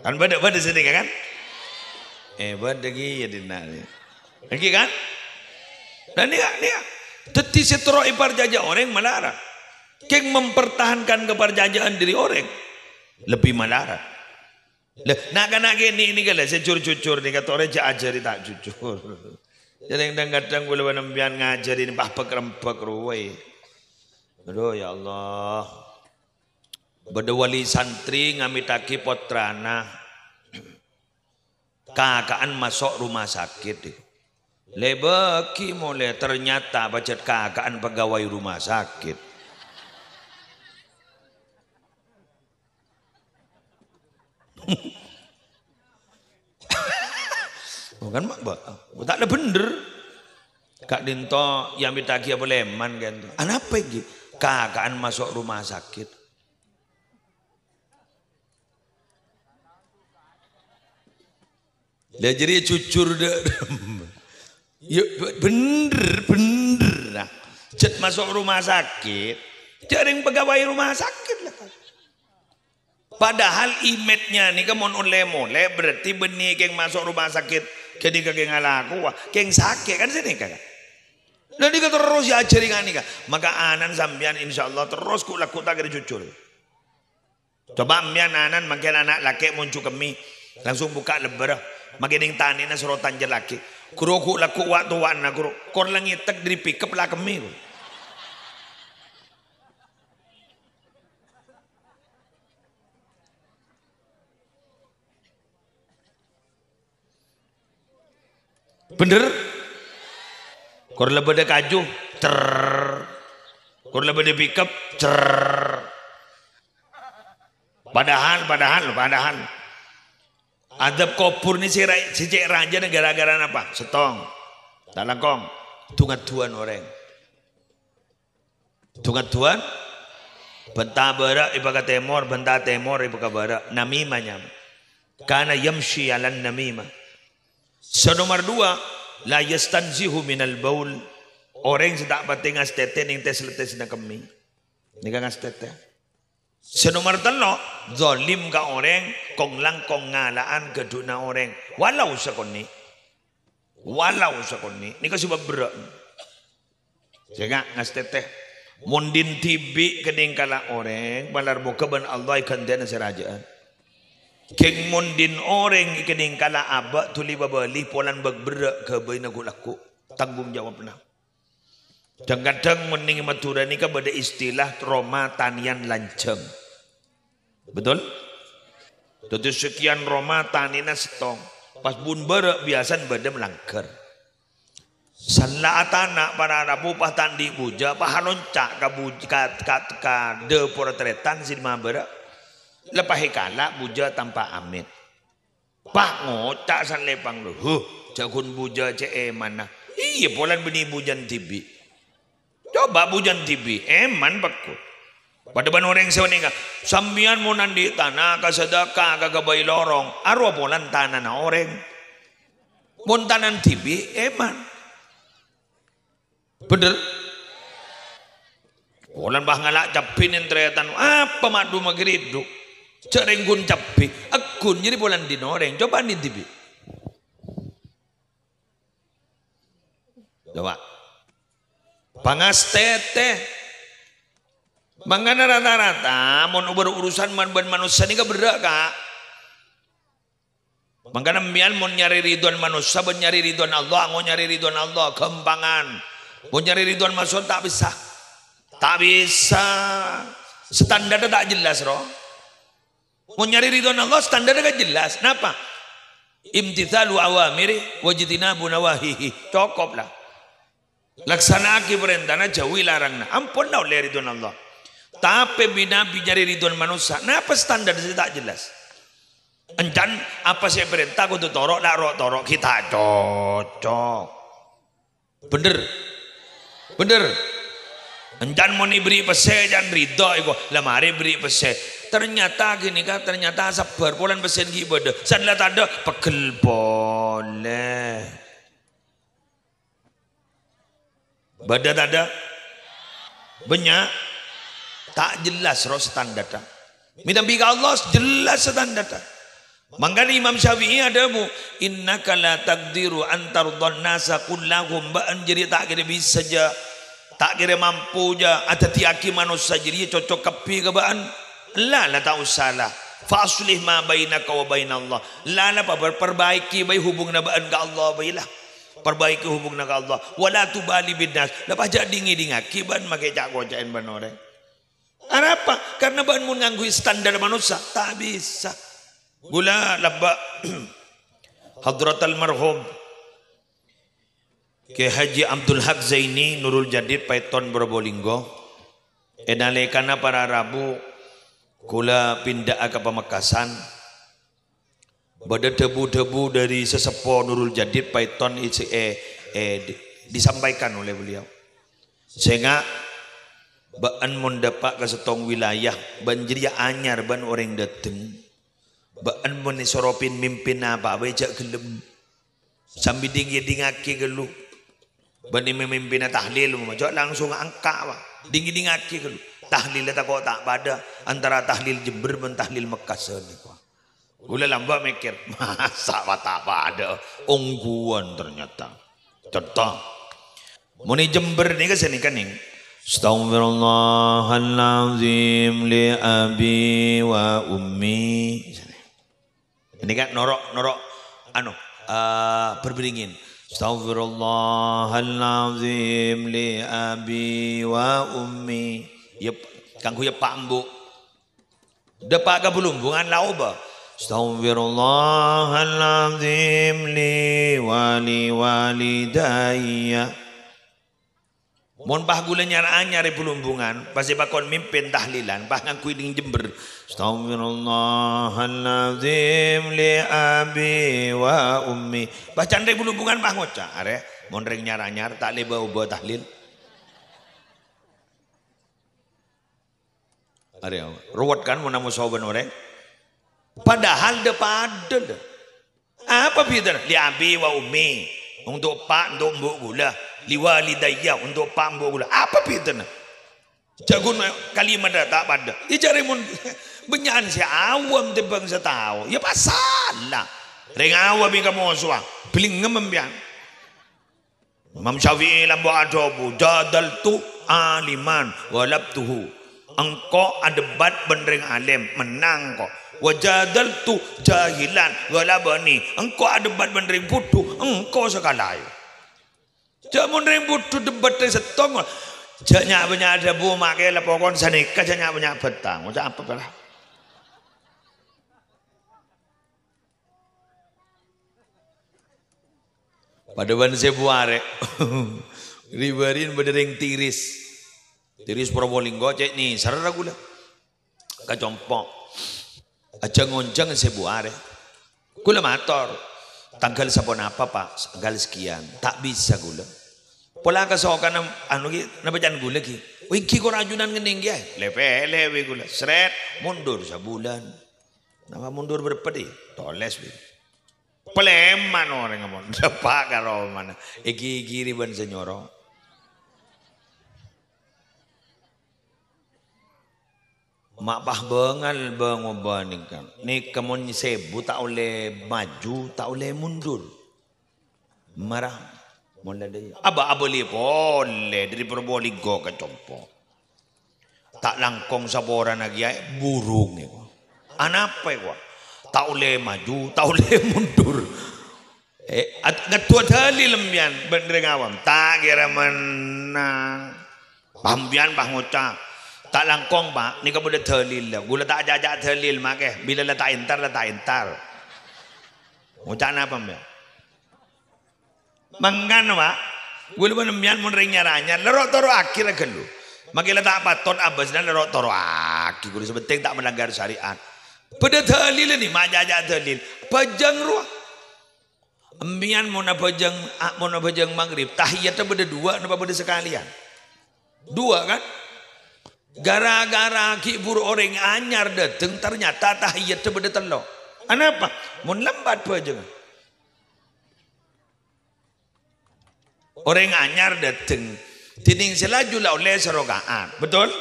Kan bâdâ, bâdâ sè nèka, kan? Eh, bâdâ kèya dinna' nèka. Ènggi, kan? Nah, nèka, nèka. Dhâddhi sè terro èparcajâ orèng malarat. Kèng mempertahankan kepercayaan diri orèng lebbi malarat. Lah, na'-kana' kènè' nèka la sè jur-jujur nèka torè jhâ' ajhâri ta' jujur. Jhâ' dhâng-kadhâng kaulâ bân sampèyan ngajhâri nèka pas bâk-rembâk rowa. Aduh, ya Allah. Bâdâ wali santri ngamèttaghi pottrana. Kaka'an maso' rumah sakit. Lèbâghi molè, ternyata pajhât kaka'an pegawai rumah sakit. Bukan, Mak, Mbak. Ta' la bhendher. Ka'dinto ya mèttaghi apa lèman ka'dinto. Anapa ghi? Kaka'an maso' rumah sakit. Lah, jârèya jujur, dâ'. Ya, bhendher, bhendher. Nah, jhât maso' rumah sakit, jhâ' rèng pegawai rumah sakit, la. Padahal image-nya nèka mon ollè molè, berarti bânnè kèng maso' rumah sakit, ghânèka kèng alakowa, kèng sakè', kan sanèka, kan? Lah, nèka terros èajhâri nganèka. Maka anan sampèyan, insyaallah, terros ghu'-lagghu' ta' kèra jujur. Coba' sampèyan anan mangkèn ana' lakè' monju kemmè, langsung bukka' lebbhârâ, mangkèn neng tanèna soro tanjhâr lakè'. Ghuru ghu'-lagghu' wa'-towa'anna, ghuru. Kor la ngètèk dâri pickup la kemmè, ghuru. Bhendher? Kor la bâdâ kaju, cerr. Kor la bâdâ pickup, cerr. Padahal, padahal, padahal. Adhâb kobhur nè sè ra-, sè cè' rajâna ghârâ-ghârâ napa? Sèttong. Ta' langkong. Du-ngaduwân orèng. Du-ngaduwân, bhânta bârâ' èbâ ka tèmor, bhânta tèmor èbâ ka bârâ', namimah nyamana. Kana yamsyi 'alan namimah. Sè nomer duwâ', la yastanzihu minal baul. Orèng sè ta' patè ngastètè neng tès-lettèsna kemmè. Nèka ngastètè. Sè nomer tello', zalim ka orèng, kong-langkong ngala'an ghâdhuwânna orèng, walau sakonè'. Walau sakonè'. Nèka sabâb berrâ'. Sènga' ngastètè. Mon dhin dhibi' kennèng kala orèng, malar moghâ bân Allah èghântèyana sè rajâ'ân. Kèng mon dhin orèng kennèng kala abâ' dhuli bâbâli polana bâk berrâ' ghâbâyna ghu'-lagghu' tanggung jawabna. Dhâng-kadhâng mon neng Madhurâ nèka bâdâ istilah roma tanèyan lanjhâng. Betul? Dhâddhi sakèyan roma tanèna sèttong. Pas bun bârâ' biyasana bâdâ malangghâr. San la atana' para rabu pas ta' andi' bujâ, pas alonca' ka buj-, ka, ka, ka dâpor tarètan sè dimma bârâ'. Leppa'è kala' bujâ tanpa amèt. Pas ngoca' san lèpang, "Huh, jhâ' ghun bujâ cè' èmanna." Iyâ, polana bânnè bujâna dhibi'. Coba bujâna dhibi', èman pekko. Padâ bân orèng sè onènga, sampèyan mon andi' tana, ka sadâka, ka ghâbây lorong, arowa polana tanana orèng. Mon tanana dhibi', èman. Bhendher? Polana pas ngala' cabbhi neng tarètan, apa ma' dhuma ghâridhu? Jhâ' rèng ghun cabbhi, èghun jârèya polana dhin orèng, coba andi' dhibi'. Coba. Pangastètè. Mangkana rata-rata, mon bâr-, urusan man-, bân manossa nèka berrâ', Ka'. Mangkana sampèyan mon nyarè ridhoan manossa bân nyarè ridhoan Allah, ango' nyarè ridhoan Allah, ghâmpangan. Mon nyarè ridhoan manossa ta' bisa. Ta' bisa. Standarra ta' jelas, ro. Mon nyarè ridhoan Allah, standarra kan jelas. Napa? Imtitsalu awamiri wajtinabu nawahihi. Cokop la. Laksana'aghi parèntana, jhâuwi laranganna. Ampon la ollè ridhoan Allah. Tapè bi-, nabi nyarè ridhoan manossa. Napa standar sè ta' jelas? Encan apa sè èparènta kodhu toro', la ro' toro' ghi' ta' cocok. Bhendher? Bhendher? Encan mon èberri' pèssè, can ridho èko, la marè èberri' pèssè. Ternyata ghânèka, ternyata sabbhâr, polana pèssèna ghi' bâdâ. San la tadâ', pegghel polè. Bâdâ tadâ'? Bânnya'? Ta' jelas ro standarra. Mènabi ka Allah jelas standarra. Mangkana Imam Syafi'i adhâbu, "Innaka la taqdiru an tardhan nasa kullahum," bâ'na jârèya ta' kèra bisa jâ' Ta' kèra mampu jâ' adhâddhiyâghi manossa jârèya cocok kabbhi ka bâ'ân. Ella, la ta' osa la. "Fa aslih ma bainaka wa bainallah." Ella, la pa-, perbaiki bhâi hubunganna bâ'ân ka Allah bhâi la. Perbaiki hubunganna ka Allah. "Wa la tubali bin nas." La pajhât dhing-ngèdhingngaghi bâ'ân makè ca'-koca'èn bân orèng. Arapa? Karna bâ'ân mon ngangghuy standar manossa, ta' bisa. Ghulâ lambâ' Hadratal Marhum Kè Haji Abdul Haq Zaini Nurul Jadid Paiton Probolinggo. È nalèkana para rabu ghulâ pindha'a ka Pamekasan, bâdâ dhâbu-dhâbu dhâri Sasèpo Nurul Jadid Paiton isi-, è, è, di-, disampaikan oleh beliau. Sènga', bâ'ân mon dâpa' ka sèttong wilayah, bâ'ân jârèya anyar bân orèng dâteng. Bâ'ân mon èsoro pin-, mimpin apa bhâi jâ' ghellem. Sambi dhing-ngèdhingngaghi ghâllu. Bânnè mamimpinna tahlil, jâ' langsung angka', wa. Dhing-ngèdhingngaghi ghâllu. Tahlilla tako' ta' padâ antara tahlil Jember bân tahlil Mekkasân nèko. Ghulâ lambâ' mèkkèr, masa' wa ta' padâ? Ongghuwân ternyata. Conto. Mon è Jember nèka sanèka, nèng. "Astaghfirullahalazim li abi wa ummi." Ini kan noro', noro', anu, eh, berberingin. "Astaghfirullahalazim li abi wa ummi." Ya, kanggo ya Pak Mbok. Dâpa' ka Blumbungan la obâ. "Astaghfirullahalazim li wa li walidayya." Mon pas ghulâ nyar-anyar è Blumbungan, pas èpakon mimpin tahlilan, pas ngangghuy dhing Jember. "Astaghfirullahalazim li abi wa ummi." Pas can rèng Blumbungan pas ngoca', "Arè, mon rèng nyar-anyar, ta' lè bâ-obâ tahlil." Arè, ruwet kan mon amoso bân orèng? Padahal dâ-padâ, lho. Apa bhidhâna? "Li abi wa ummi." Untuk eppa', untuk embu' ghulâ. "Li walidayya," untuk eppa', embu' ghulâ. Apa bhidhâna? Jhâ' ghun kalimat dâ' ta' padâ. Iyâ, jhâ' rèng mon bânnya'an sè awam tèmbhâng sè tao. Iyâ, pas sala. Rèng awam èkamosowa. Bellingngem empèyan. Imam Syafi'i lambâ' adhâbu, "Jadaltu aliman, ghalabtuhu." Engko' adebat bân rèng alim, mennang engko'. "Wa jadaltu jahilan, ghalabani." Engko' adebat bân rèng budhu, engko' sè kalaè. Jhâ' mon rèng budhu debat rèng sèttong, jhâ' nya'-bânnya' adhâbu, "Makè la pokon sanèka jhâ' nya'-bânnya' bhâtang." Ngoca' apa, pèra? Padâ bân sè buarè. Ri-bâri'en bâdâ rèng Tiris. Tiris Probolinggo cè' nèserra ghulâ. Ka compo'. Ajhâng-onjhâng sè buarè. Ghulâ mator, "Tanggal saponapa, Pak?" "Tanggal sekian." "Ta' bisa ghulâ." Pola kasokanna, anu, ghi, napa can ghulâ, ghi? "Oh, èngghi kor ajunan ngennèng, ghi, aè." Lè-pèlè bi' ghulâ. Sret, mundur sabulân. Napa mundur bârâmpa, Di? Tolès, bi'. Palèman orèngnga mon dâpa' ka romana, èghighiri bân sè nyoro. Ma' pas bângal bângoba nèka. Nèka mon sèbu ta' ollè maju, ta' ollè mundur. Mara, mon la dâ' iyâ. Aba-, abâli polè dâri Probolinggo ka compo'. Ta' langkong saporana kèyaè, burung èko. Anapa èko? Ta' ollè maju, ta' ollè mundur. Eh, at-, ngadduwâ dalil empèyan bân rèng awam. Ta' kèra mennang. Pas empèyan pas ngoca', "Ta' langkong, Pak. Nèka bâdâ dalil." Ghulâ ta' acaca dalil, makè. Bilâ la ta' entar, la ta' entar. Ngoca' napa empèyan? Mangkana, Pak, ghulâ bân empèyan mon rèng nyar-anyar, la ro'-toro'aghi ra ghâllu. Makè la ta' patot abâsna, la ro'-toro'aghi ghulâ, sè pentèng ta' melanggar syariat. Bâdâ dalil nè, ma' acaca dalil. Bhâjâng rowa. Empèyan mon abhâjâng, a-, mon abhâjâng maghrib, tahiyatta bâdâ duwâ' napa bâdâ sakalèyan? Duwâ', kan? Gara-gara ghi' bhuru orèng anyar dâteng, ternyata tahiyatta bâdâ tello'. Anapa? Mon lambat bhâjângnga. Orèng anyar dâteng, dhinèng sè laju la ollè saraka'at. Betul?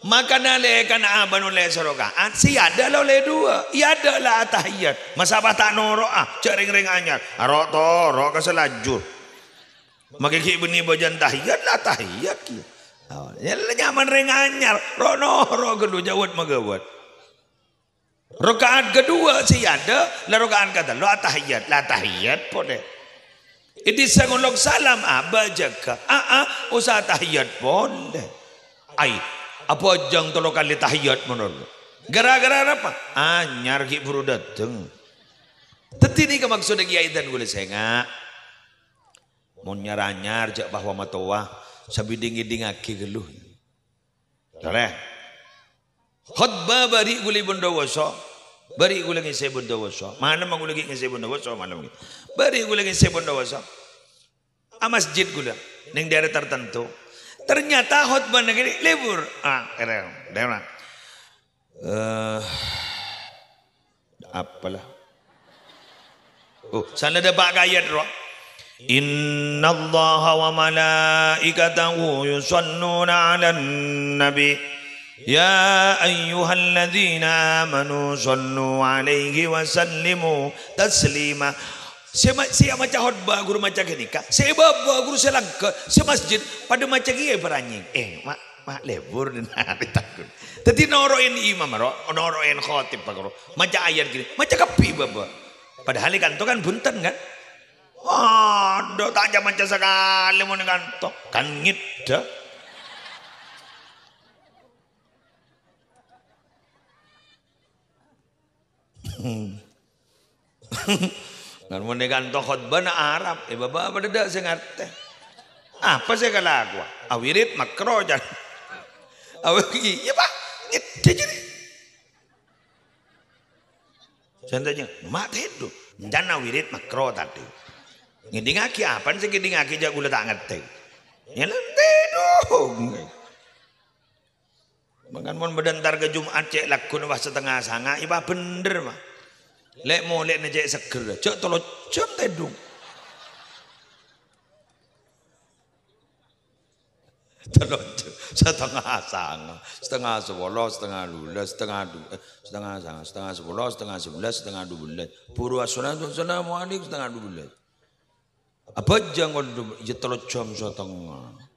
Maka nalèkana abâ'na ollè saraka'at, sè è adâ' la ollè duwâ', è adâ' la atahiyat. Masa' pas ta' noro'a, jhâ' rèng-rèng anyar, aro'-toro' ka sè laju. Make ghi' bânnè bâjâna tahiyat, la tahiyat kèya. Oh, ya, la nyaman rèng anyar, ro'-noro' ghâllu jâwât maghâbât. Raka'at kaduwâ' sè èadâ', la raka'at katello' atahiyat, la tahiyat polè. È dissa' ngolok salam, abâ' jâgâ, a-a, osa atahiyat polè. Ai, abhâjâng tello kalè tahiyat malolo. Ghârâ-ghârâ napa? Anyar ghi' buru dâteng. Dhâddhi nèka maksodda Kèyaè dân kaulâ sènga'. Mon nyar-anyar jâ' bahwa matowa, sabidhing ngèdingngaghi ghâllu. Torè. Khotbah bâri' ghulâ bân dâwasa. Bâri' ghulâ ngèssè bân dâwasa. Malem ghulâ ghi' ngèssè bân dâwasa, malem ghi'. Bâri' ghulâ ngèssè bân dâwasa. A masjid ghulâ, neng daerah tertentu. Ternyata khotbahna ghi' lebur. Ah, keren. Daerah. Eh, apalah? Oh, sana dâpa' ka ayat rowa. "Innallaha wa malaikatahu yusalluna 'alan nabi. Ya ayyuhalladzina amanu sallu 'alaihi wa sallimu taslima." Sè ma-, sè maca khotbah ghuru maca ghânèka, sè è bâbâ ghuru sè langghâ, sè masjid padâ maca kèya paranyèng. Eh, ma', ma' lebur nèka, takut. Dhâddhi noro'è imam, ro, noro'è khotib, Pak, ro. Maca ayat gini, maca kabbhi, Bapa'. Padahal è kanto kan bhunten, kan? Adhu, ta' ca-maca sakalè mon è kanto. Kan ngèdhâ. Kan mon è kanto khotbahna Arab, è, Bapa' padâ dâ' sè ngartè. Apa sè èkalakowa? Awirid makro, jan. Awi-, iyâ, Pak. Ngèdhâ jârèya. Sè ètanya, "Ma' tèdung?" Encan awirid makro tadâ'. Ngèdingngaghi, apana sè ngèdingngaghi, jâ' ghulâ ta' ngartè. Yâ, la tèdung. Mangkana mon bâdâ entar ka Jum'at cè' lagghuna pas satengnga sanga, iyâ pas bhendher, Pak. Lè' molèna cè' seggher, jâ' tello jam tèdung. Tello jam, satengnga sanga, satengnga sapolo, satengnga dubellâs, satengnga du-, eh, satengnga sanga, satengnga sapolo, satengnga sabellâs, satengnga dubellâs. Buru assalatu wassalamu alaikum, satengnga dubellâs. Abhâjâng kodhu, iyâ tello jam satengnga.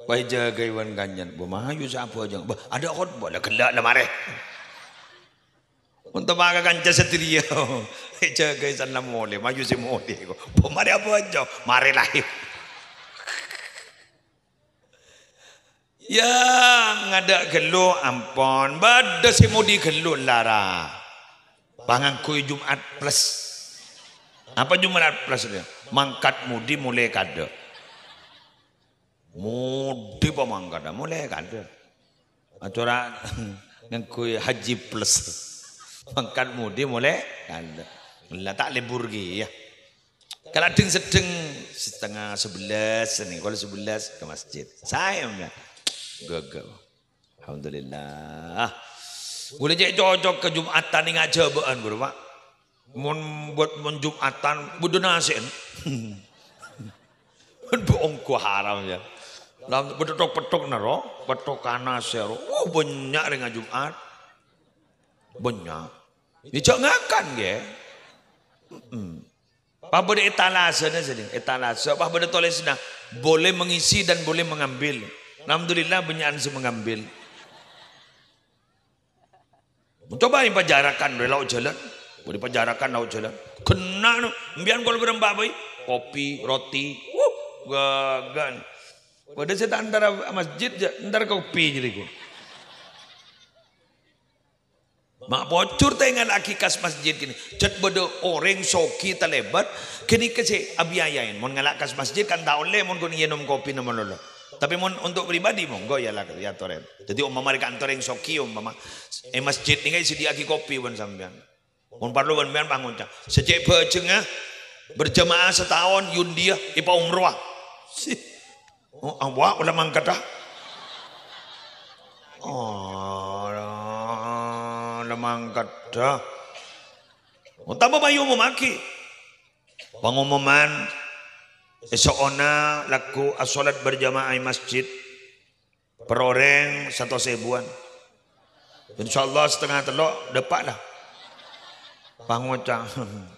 Pas èjâgâi bân kancan, "Bâ, mayu sè abhâjâng." "Bâ, adâ' khotbah." "La ghellâ' la marè." Mon teppa' ka kanca sadhâjâ, èjâgâi sanna molè, mayu sè molè. "Bâ, marè abhâjâng." "Marè la." Yâ, ngadâ' ghâllu, ampon. Bâdâ sè modi ghâllu, lara. Pangangguy Jum'at Plus. Apa Jum'at Plus, ya? Mangkat modi molè kadâ'. Modi pamangkadhâ, molè kadâ'. Acora ngangguy Haji Plus. Mangkat modi molè kadâ'. La ta' lebur ghi, ya. Kaladdhing seddheng satengnga sabellâs, nih, kol sabellâs ka masjid. Saè, ya. Ghâghâ. Alhamdulillah. Ghulâ cè' cocok ka Jum'atan nèng ajâbâ'ân, ghuru, Pak. Mon buat mon Jum'atan, bâdâ nasè'en. Mon bu-, ongghu haram, ya. Lam-, bâdâ tok-pettok nèro, pettok kana sèro. Wah, bânnya' rèng Jum'at. Bânnya'. Yâ, jhâ' ngakan, ghi. Mm-mm. Pas bâdâ etalasena sini, etalase, pas bâdâ tolèsanna, "Boleh mengisi dan boleh mengambil." Alhamdulillah, bânnya'an sè mengambil. Coba èpajârâkan è lao' jhâlân. Bâdâ èpajârâkan lao' jhâlân. Ghenna, no. Empèyan kol bârâmpa bhâi? Kopi, roti. Wuh, ghâghâ. Bâdâ sè ta' entar masjid, jhâ' entar kopi jârèya. Ma' pojhur ta' èngala'aghi kas masjid kènè. Jhât bâdâ orèng soghi talèbât, ghânèka sè abiayaèn. Mon ngala' kas masjid kan ta' ollè mon ghun ngènom kopina malolo. Tapè mon untuk pribadi, monggo yâ la-, yâ torè. Dhâddhi, ompama rè kantor orèng soghi, ompama, è masjid nèka èsadhiyâ'aghi kopi bân sampèyan. Mon parlo bân sampèyan pangoca', "Sè cè' bhâjhengnga berjamaah sataon, yun dhiyâ, èpaumrowa." Si. Oh, awak la mangkadhâ. Oh, la mangkadhâ. Otabâ mayu omomaghi. Pangomoman, èso'ona lagghu asholat berjamaah è masjid. Per orèng satos èbuwân. Insyaallah satengnga tello' dâpa' la. Pangoca'.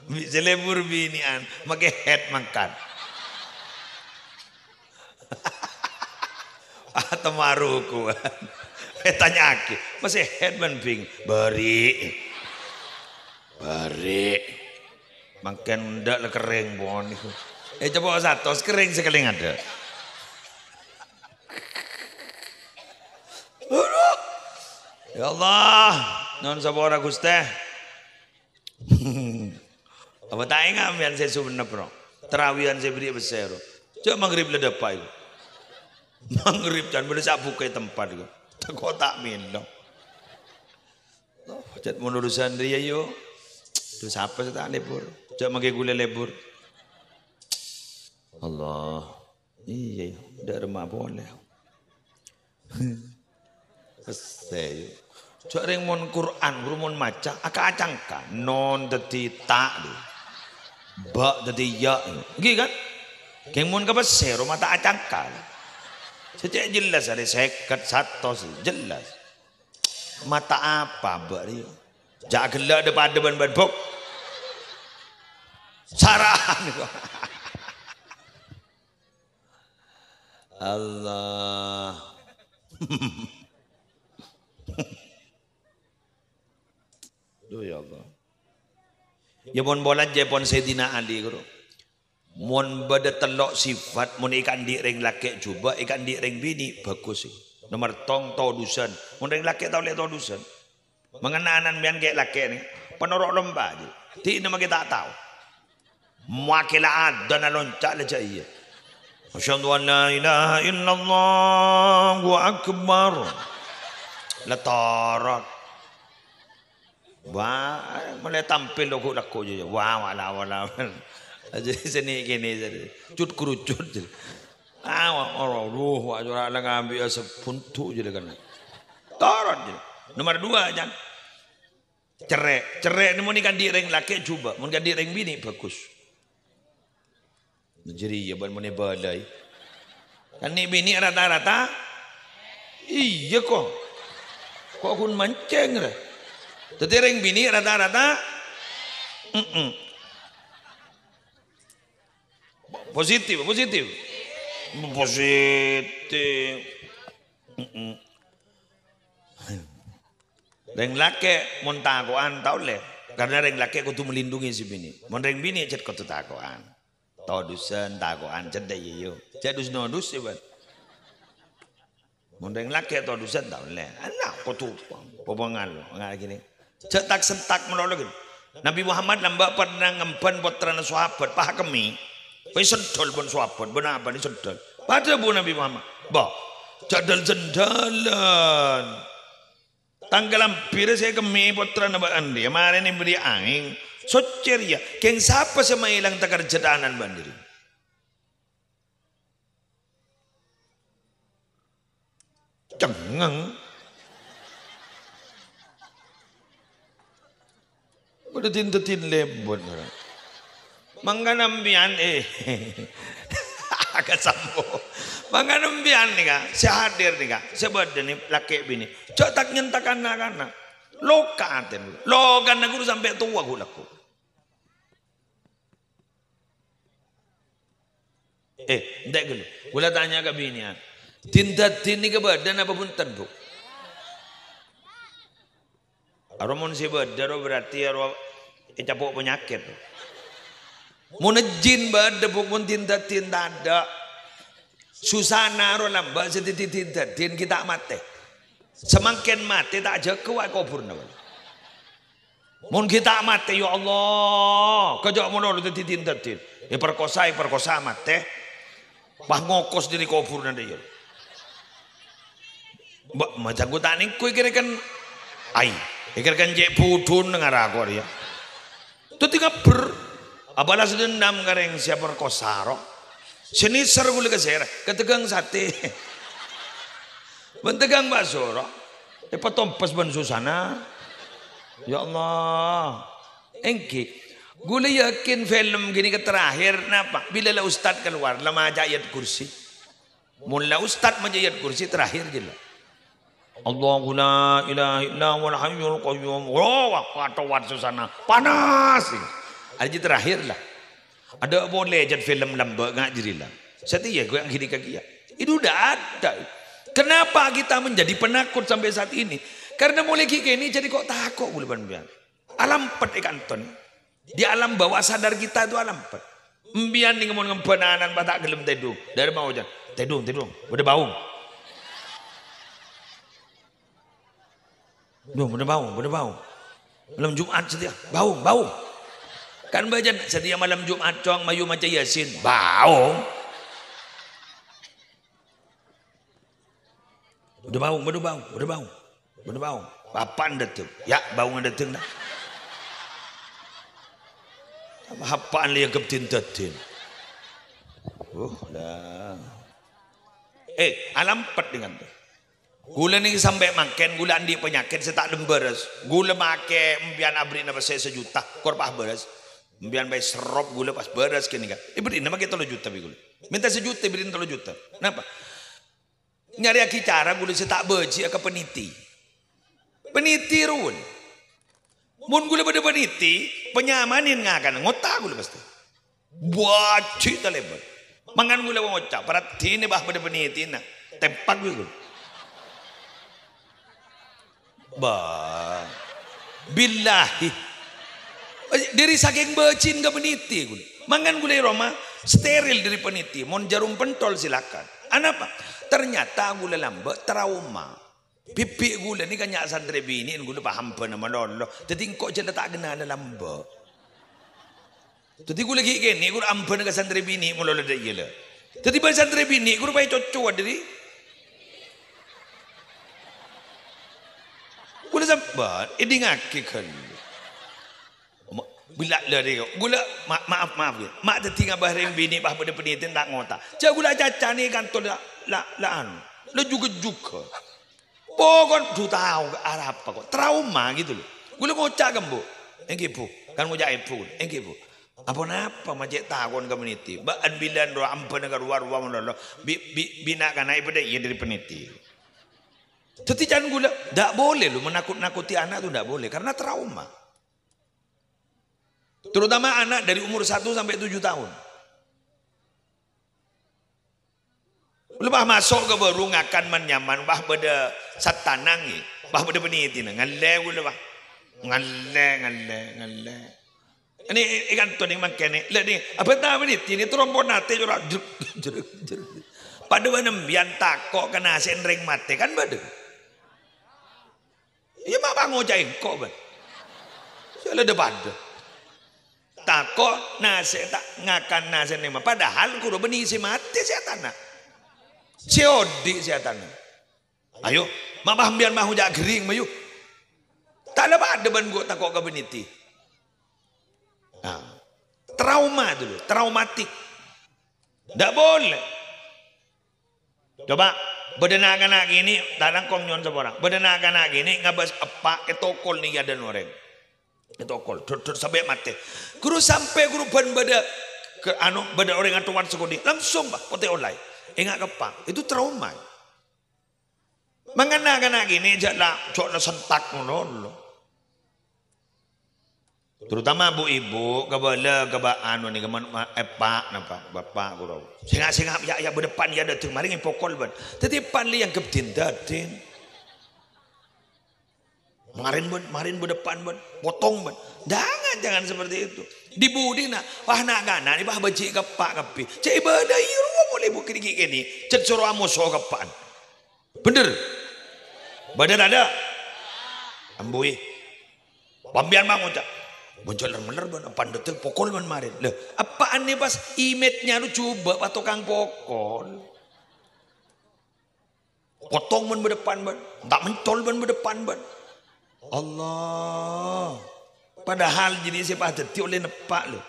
Bi' sè lebur binè'an, makè head mangkat. Atamaruku. Ètanya'aghi, "Masè head man, Bing?" "Bâri'." "Bâri'." Mangkèn endâ' la kerrèng pon. Ècoba satos kerrèng sakalèng adâ'. Aduh. Ya Allah, nyo'on sapora, Ghustè. Apa ta' enga' sampèyan sè sunnep, ro? Tarawihan sè bâri' pèssè, ro? Jhâ' maghrib la dâpa' iku. Maghrib can bâdâ sè abukka è tempat iku. Tako' ta' mèlo. Oh, jhât mon urusan rèya, yo. Duh, sapa sè ta' lebur? Jhâ' mangkè ghulâ lebur. Allah. Iyâ, iyâ. Dâ' remma polè. Pèssè, yo. Jhâ' rèng mon Qur'an, buru mon maca, aka-acangka. Non dhâddhi ta', lho. Ba dhâddhi ya, lho. Ènggi, kan? Kèng mon ka pèssè, ro mata acangka, lho. Sè cè' jelas arè sèket, satos, jelas. Mata apa, Mbak, rèya? Jhâ' ghellâ' dâ-padâ bân, bân, Buk. Sara'an. Allah. Duh, ya Allah. Ya pon, pola jhâ' pon Sayyidina Ali, ghuru. Mon bâdâ tello' sifat, mon èkaandi' rèng lakè' jhubâ', èkaandi' rèng binè', bhâghus. Nomer tong, todusân. Mon rèng lakè' ta' ollè todusân. Mangkana ana' sampèyan kè' lakè' nè, panoro' lomba jhâ'. Dina makè ta' tao. Makè la adân alonca' la jhâ' iyâ. "Asyhadu an la ilaha illallah, Allahu akbar." La torot. Wah, molaè tampil lagghu'-lagghu' jhâ'. Wah, wala, wala. Aja sè nè-kènè jhâ'. Cut-kerucut jhâ'. Ah, wa-, wa-, duh, wa-, jhâ' la ngambi'â sabuntu jhâ' la kènè. Torot jhâ'. Nomer dua, Jan. Cerrè'. Cerrè' nè mon èkaandi' rèng lakè' jhubâ', mon èkaandi' rèng binè' bhâghus. Jârèya bân mon èbâlâi. Kan nè' binè' rata-rata? Iyâ, ko'. Ko' ghun mancèng, rè. Dhâddhi rèng binè' rata-rata? Mm-mm. Positif, positif. Positif. Mm-mm. Rèng lakè' mon tako'an ta' ollè, karna rèng lakè' kodhu melindungi sè binè'. Mon rèng binè' jhât kodhu tako'an. Todusân, tako'an, cèdhâ iyâ, iyâ. Jhâ' dus-nodus, yâ, bân. Mon rèng lakè' todusân ta' ollè. Ana' kodhu papangal, nga' gini. Jhâ' tak-sentak malolo gini. Nabi Muhammad lambâ' pernah ngemban pottrana sahabat, pahakemmè. Pas èsendhâl bân sahabat, bân abâ' èsendhâl. Pas adhâbu Nabi Muhammad, "Bâ, jhâ' dhâl-sendhâlân." Tang kalambhirra sè èkemmè pottrana bâ'na rèya, marèna èbârri' aèng. Soccè rèya, kèng sapa sè maèlang takarjhâ tanan bâ'na rèya? Cengngeng. Bâdâ din-dhâddhin lèbât. Mangkana sampèyan, eh. Agak sampo. Mangkana sampèyan nèka, sè hadir nèka, sè bâdâ nè lakè' binè'. Jhâ' tak-nyentak na'-kana'. Loka atèna. Lokana ghuru sampè' towa ghu-, lagghu'. Eh, entè' ghâllu. Kaulâ tanya ka binè'an. Din-dhâddhin nèka bâdâ napa bhunten, Bu? Aro mon sè bâdâ ro berarti aro ècapo' panyakèt. Mon jin bâdâ, Bu, mon din-dhâddhin tadâ'. Susana ro lambâ' sè dhâddhi din-dhâddhin ghi' ta' matè. Samangkèn matè ta' jâgâ wa' kobhurrâ, Bu. Mon ghi' ta' matè, ya Allah, kajâ' malolo dhâddhi din-dhâddhin. Èparkosa, èparkosa, matè. Pas ngokos dâri kobhurrâ rèya. Mbak, macam ku ta' nèngko èkèrèkan. Ai, èkèrèkan cè' budhun ngara ko' rèya. Dhâddhi ngabbher. Abalas dendam ka rèng sè èparkosa, ro. Sè nèser ghulâ ka sèra, ka dâgâng satè. Bân dâgâng bakso, ro. Èpatompes bân susana. Ya Allah. Èngghi. Ghulâ yakin film ghânèka terakhir, napa? Bilâ la ustad kalowar, la maca ayat kursi. Mon la ustad maca ayat kursi, terakhir jâ la. Allahu la ilaha illa huwal hayyul qayyum. Wah, wah, katowat susana. Panas. Arèya terakhir la. Adâ' polè jât film lambâ' nga' jârèya la. Satèya ghulâ ghânèka kèya. Itu udah ada. Kenapa kita menjadi penakut sampai saat ini? Karena mulai ghi' kènè' jadi kok tako' bulâ bân sampèyan. Alampet è kanton. Di alam bawah sadar kita itu alampet. Embiyan nèng mon ngembhâ anan pas ta' ghellem tèdung. Dâri mau jân. Tèdung, tèdung. Bâdâ baung. Duh, bâdâ baung, bâdâ baung. Malem Jumat satèya. Baung, baung. Kan bâjâna satèya malem Jumat, Cong, mayu maca Yasin. Baung. Bâdâ baung, bâdâ baung, bâdâ baung. Bâdâ baung. Apa'an dâteng? Ya, baungan dâteng, nah. Apa'an lè èanggep din-dâdin? Uh, lah. Eh, alampet dengan tuh. Ghulâ nèng sampè' mangkèn ghulâ andi' panyakèt sè ta' lem bârâs. Ghulâ makè embiyan aberri'na pèssè sajuta, kor pas bârâs. Embiyan bhâi serrop ghulâ pas bârâs kènè' kan. Èberri'na makè tello juta bi' ghulâ. Mènta sajuta èberri'na tello juta. Napa? Nyarèyaghi cara ghulâ sè ta' bâji'â ka paniti. Paniti rowa. Mon ghulâ bâdâ paniti, panyamanèn ngakan, ngota ghulâ pastè. Bâji' talèbât. Mangkana ghulâ ngoca', "Paraddhinè, bâh, bâdâ panitèna." Tempak ghulâ. Bâh. Billahi. Dâri sakèng bâji'na ka paniti ghulâ. Mangkana ghulâ è roma steril dâri paniti. Mon jarum pentol silakan. Anapa? Ternyata ghulâ lambâ' trauma. Bhibbhi' ghulâ nèka nya' santrè binè' ghulâ pas ambâna malolo. Dâddhi engko' jhâ' la ta' kennala lambâ'. Dâddhi ghulâ ghi' kènè' ghulâ ambâna ka santrè binè' malolo dâ' iyâ la. Dâddhi bân santrè binè' ghulâ pas ècocowa dâri. Ghulâ sampè' èdingngaghi ghâllu. Ma-, bilâ la rè, ghulâ ma-, maaf, maaf, ya. Ma' dâddhi ngabâ rèng binè' pas bâdâ panitèna ta' ngota. Jhâ' ghulâ acacana è kantor la, la, la anu, la jhughâ-jhughâ. Pokon, duh, tao arapa kok. Trauma gitu loh. Ghulâ ngoca' ka embu'. "Èngghi, Bu." Kan ngoca' èbhu. "Èngghi, Bu. Aponapa ma' cè' takon ka paniti? Bâ'ân bilân rowa ambâna ka rowa-rowa malolo. Bi-, bi-, bi' na'-kana' èpadâ' iyâ dâri paniti." Dâddhi can ghulâ, ndak boleh loh menakut-nakuti anak tuh ndak boleh. Karena trauma. Terutama anak dari umur satu sampai tujuh tahun. Lepas maso' ka bârung ngakan man-nyaman, wah, bâdâ sattanang, yâ. Wah, bâdâ panitèna. Ngallè ghulâ, wah. Ngallè, ngallè, ngallè. Ini, ini kan tuh nih mangkènè. Lah, nih, apa ta' panitè, ini terompon atè, jhurâ', jhurâ', jhurâ', jhurâ'. Padâ bân embiyan tako' ka nasè'na rèng matè, kan bâdâ? Iyâ, ma' ngoca' engko', bân. Sè la dâ-padâ. Tako' nasè' ta' ngakan nasè' nèma. Padahal ghuru bânnè sè matè sè atana. Sè odi' sè atana. Ayo, ma' paham biyan ma' ngoca' ghering, mayu. Ta' la padâ bân ghu tako' ka bânnè tè. Nah, trauma dulu, traumatik. Ndak boleh. Coba, bâdâ na'-kana' kènè', ta' langkong nyo'on sapora. Bâdâ na'-kana' kènè' ngabâs eppa' ètokol nèka dâ' orèng. Ètokol, dot-dot sampè' matè. Ghuru sampè' ghuru bân bâdâ ke, anu, bâdâ orèng atowan sakonè', langsung, Pak, potè ollè. Enga' ka eppa'. Itu trauma. Mangkana na'-kana' kènè' jhâ' la, jhâ' la sentak ngono, lo. Terutama bu-ibu, kabâlâ ka ba-, anu nèka, mon, ma-, eppa' napa, bapa' ghuru. Sènga', sènga', ya, ya, bâdâ pan, ya, dâteng marèng èpokol, bân. Dâddhi pan lè èanggep din-dâdin. Marèn, bân, marèn bâdâ pan, bân. Potong, bân. Jangan, jangan seperti itu. Di budina, wah, na'-kana' nè, wah, bâji' ka eppa' kabbhi. Cè' bâdâ, iyâ, rowa polè bu kènè' ghi' kènè'. Cè' soro amoso ka eppa'na. Bhender? Bâdâ tadâ'? Ambuwi. Pambiyan ma' ngoca', "Bân jhâ' ler-mellèr bân, eppa' dâteng pokol bân marèn." Lha, eppa'na pas image-na rowa jhubâ' pas tokang pokol. Potong bân bâdâ pan bân, ta' mencol bân bâdâ pan bân. Allah. Padahal jârèya sè pas dâddhi ollè neppa', lo.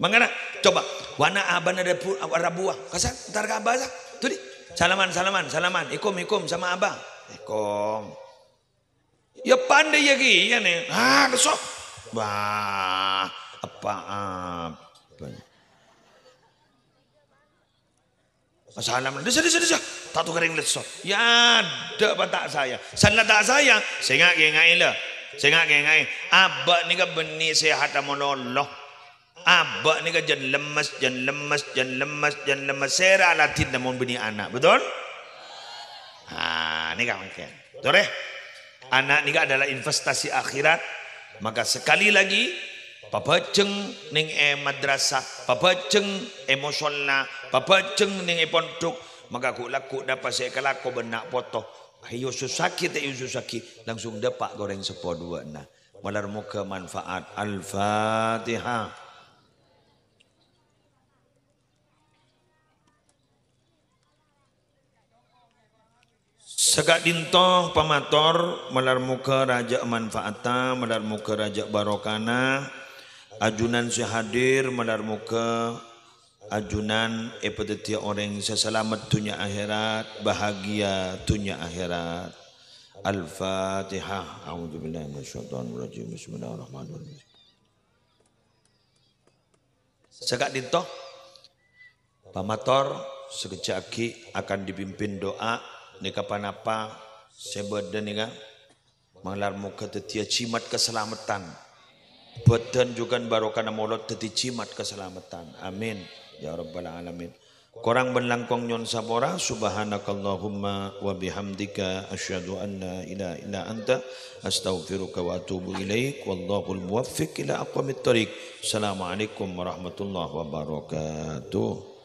Mangkana, coba, wa ana abâna rabu-, rabuwâ. Ka san, entar ka abâ, sa. Duli. Salaman, salaman, salaman. Èkom, èkom, sama abâ. Èkom. Ya, pandai ya, Ki, ya, nè. Ah, lesso. Wah, apa, apa. Salam, dissa, dissa, dissa. Ta' tokarèng lesso. Ya, adâ' apa ta' sayang. San la ta' sayang. Sènga' kènga'è, la. Sènga' kènga'è. Abâ' nèka bânnè sèhadhâ malolo. Abâ' nèka jân lemmes, jân lemmes, jân lemmes, jân lemmes. Sèra aladhinna mon bânnè ana', betul? Ah, nèka mangkèn. Torè, ana' nèka adalah investasi akhirat. Maka sekali lagi, pabhâjâng nèng è madrasah, pabhâjâng è mosolla, pabhâjâng nèng è pondhuk, maka ghu'-lagghu' napa sè èkalako bân na' poto. Èosussaghi ta' èosussaghi, langsung dâpa' ka orèng seppo duwâ'na. Malar moghâ manfaat. Al-Fatihah. Saka'dinto pamator, malar moghâ rajâ manfaatta, malar moghâ rajâ barokana. Ajunan sè hadir, malar moghâ ajunan èpadhâddhiyâ orèng sè salamet dhunnya akhèrat, bahagia dhunnya akhèrat. Al-Fatihah. A'udzubillahi minasyaitonirrajim. Bismillahirrahmanirrahim. Saka'dinto, pamator, sakejjhâ' aghi' akan dipimpin doa, nèka ponapa sè bâdâ nèka, malar moghâ dhâddhiyâ jimat kasalameddhân. Bhâdhân jhughân barokana molod dhâddhi jimat kasalameddhân. Amin, ya rabbal alamin. Korang bân langkong nyo'on sapora. Subhanakallahumma wa bihamdika, asyhadu an la ilaha illa anta, astaghfiruka wa atubu ilaik. Wallahul muwaffiq ila aqwamit thoriq. Assalamualaikum warahmatullahi wabarakatuh.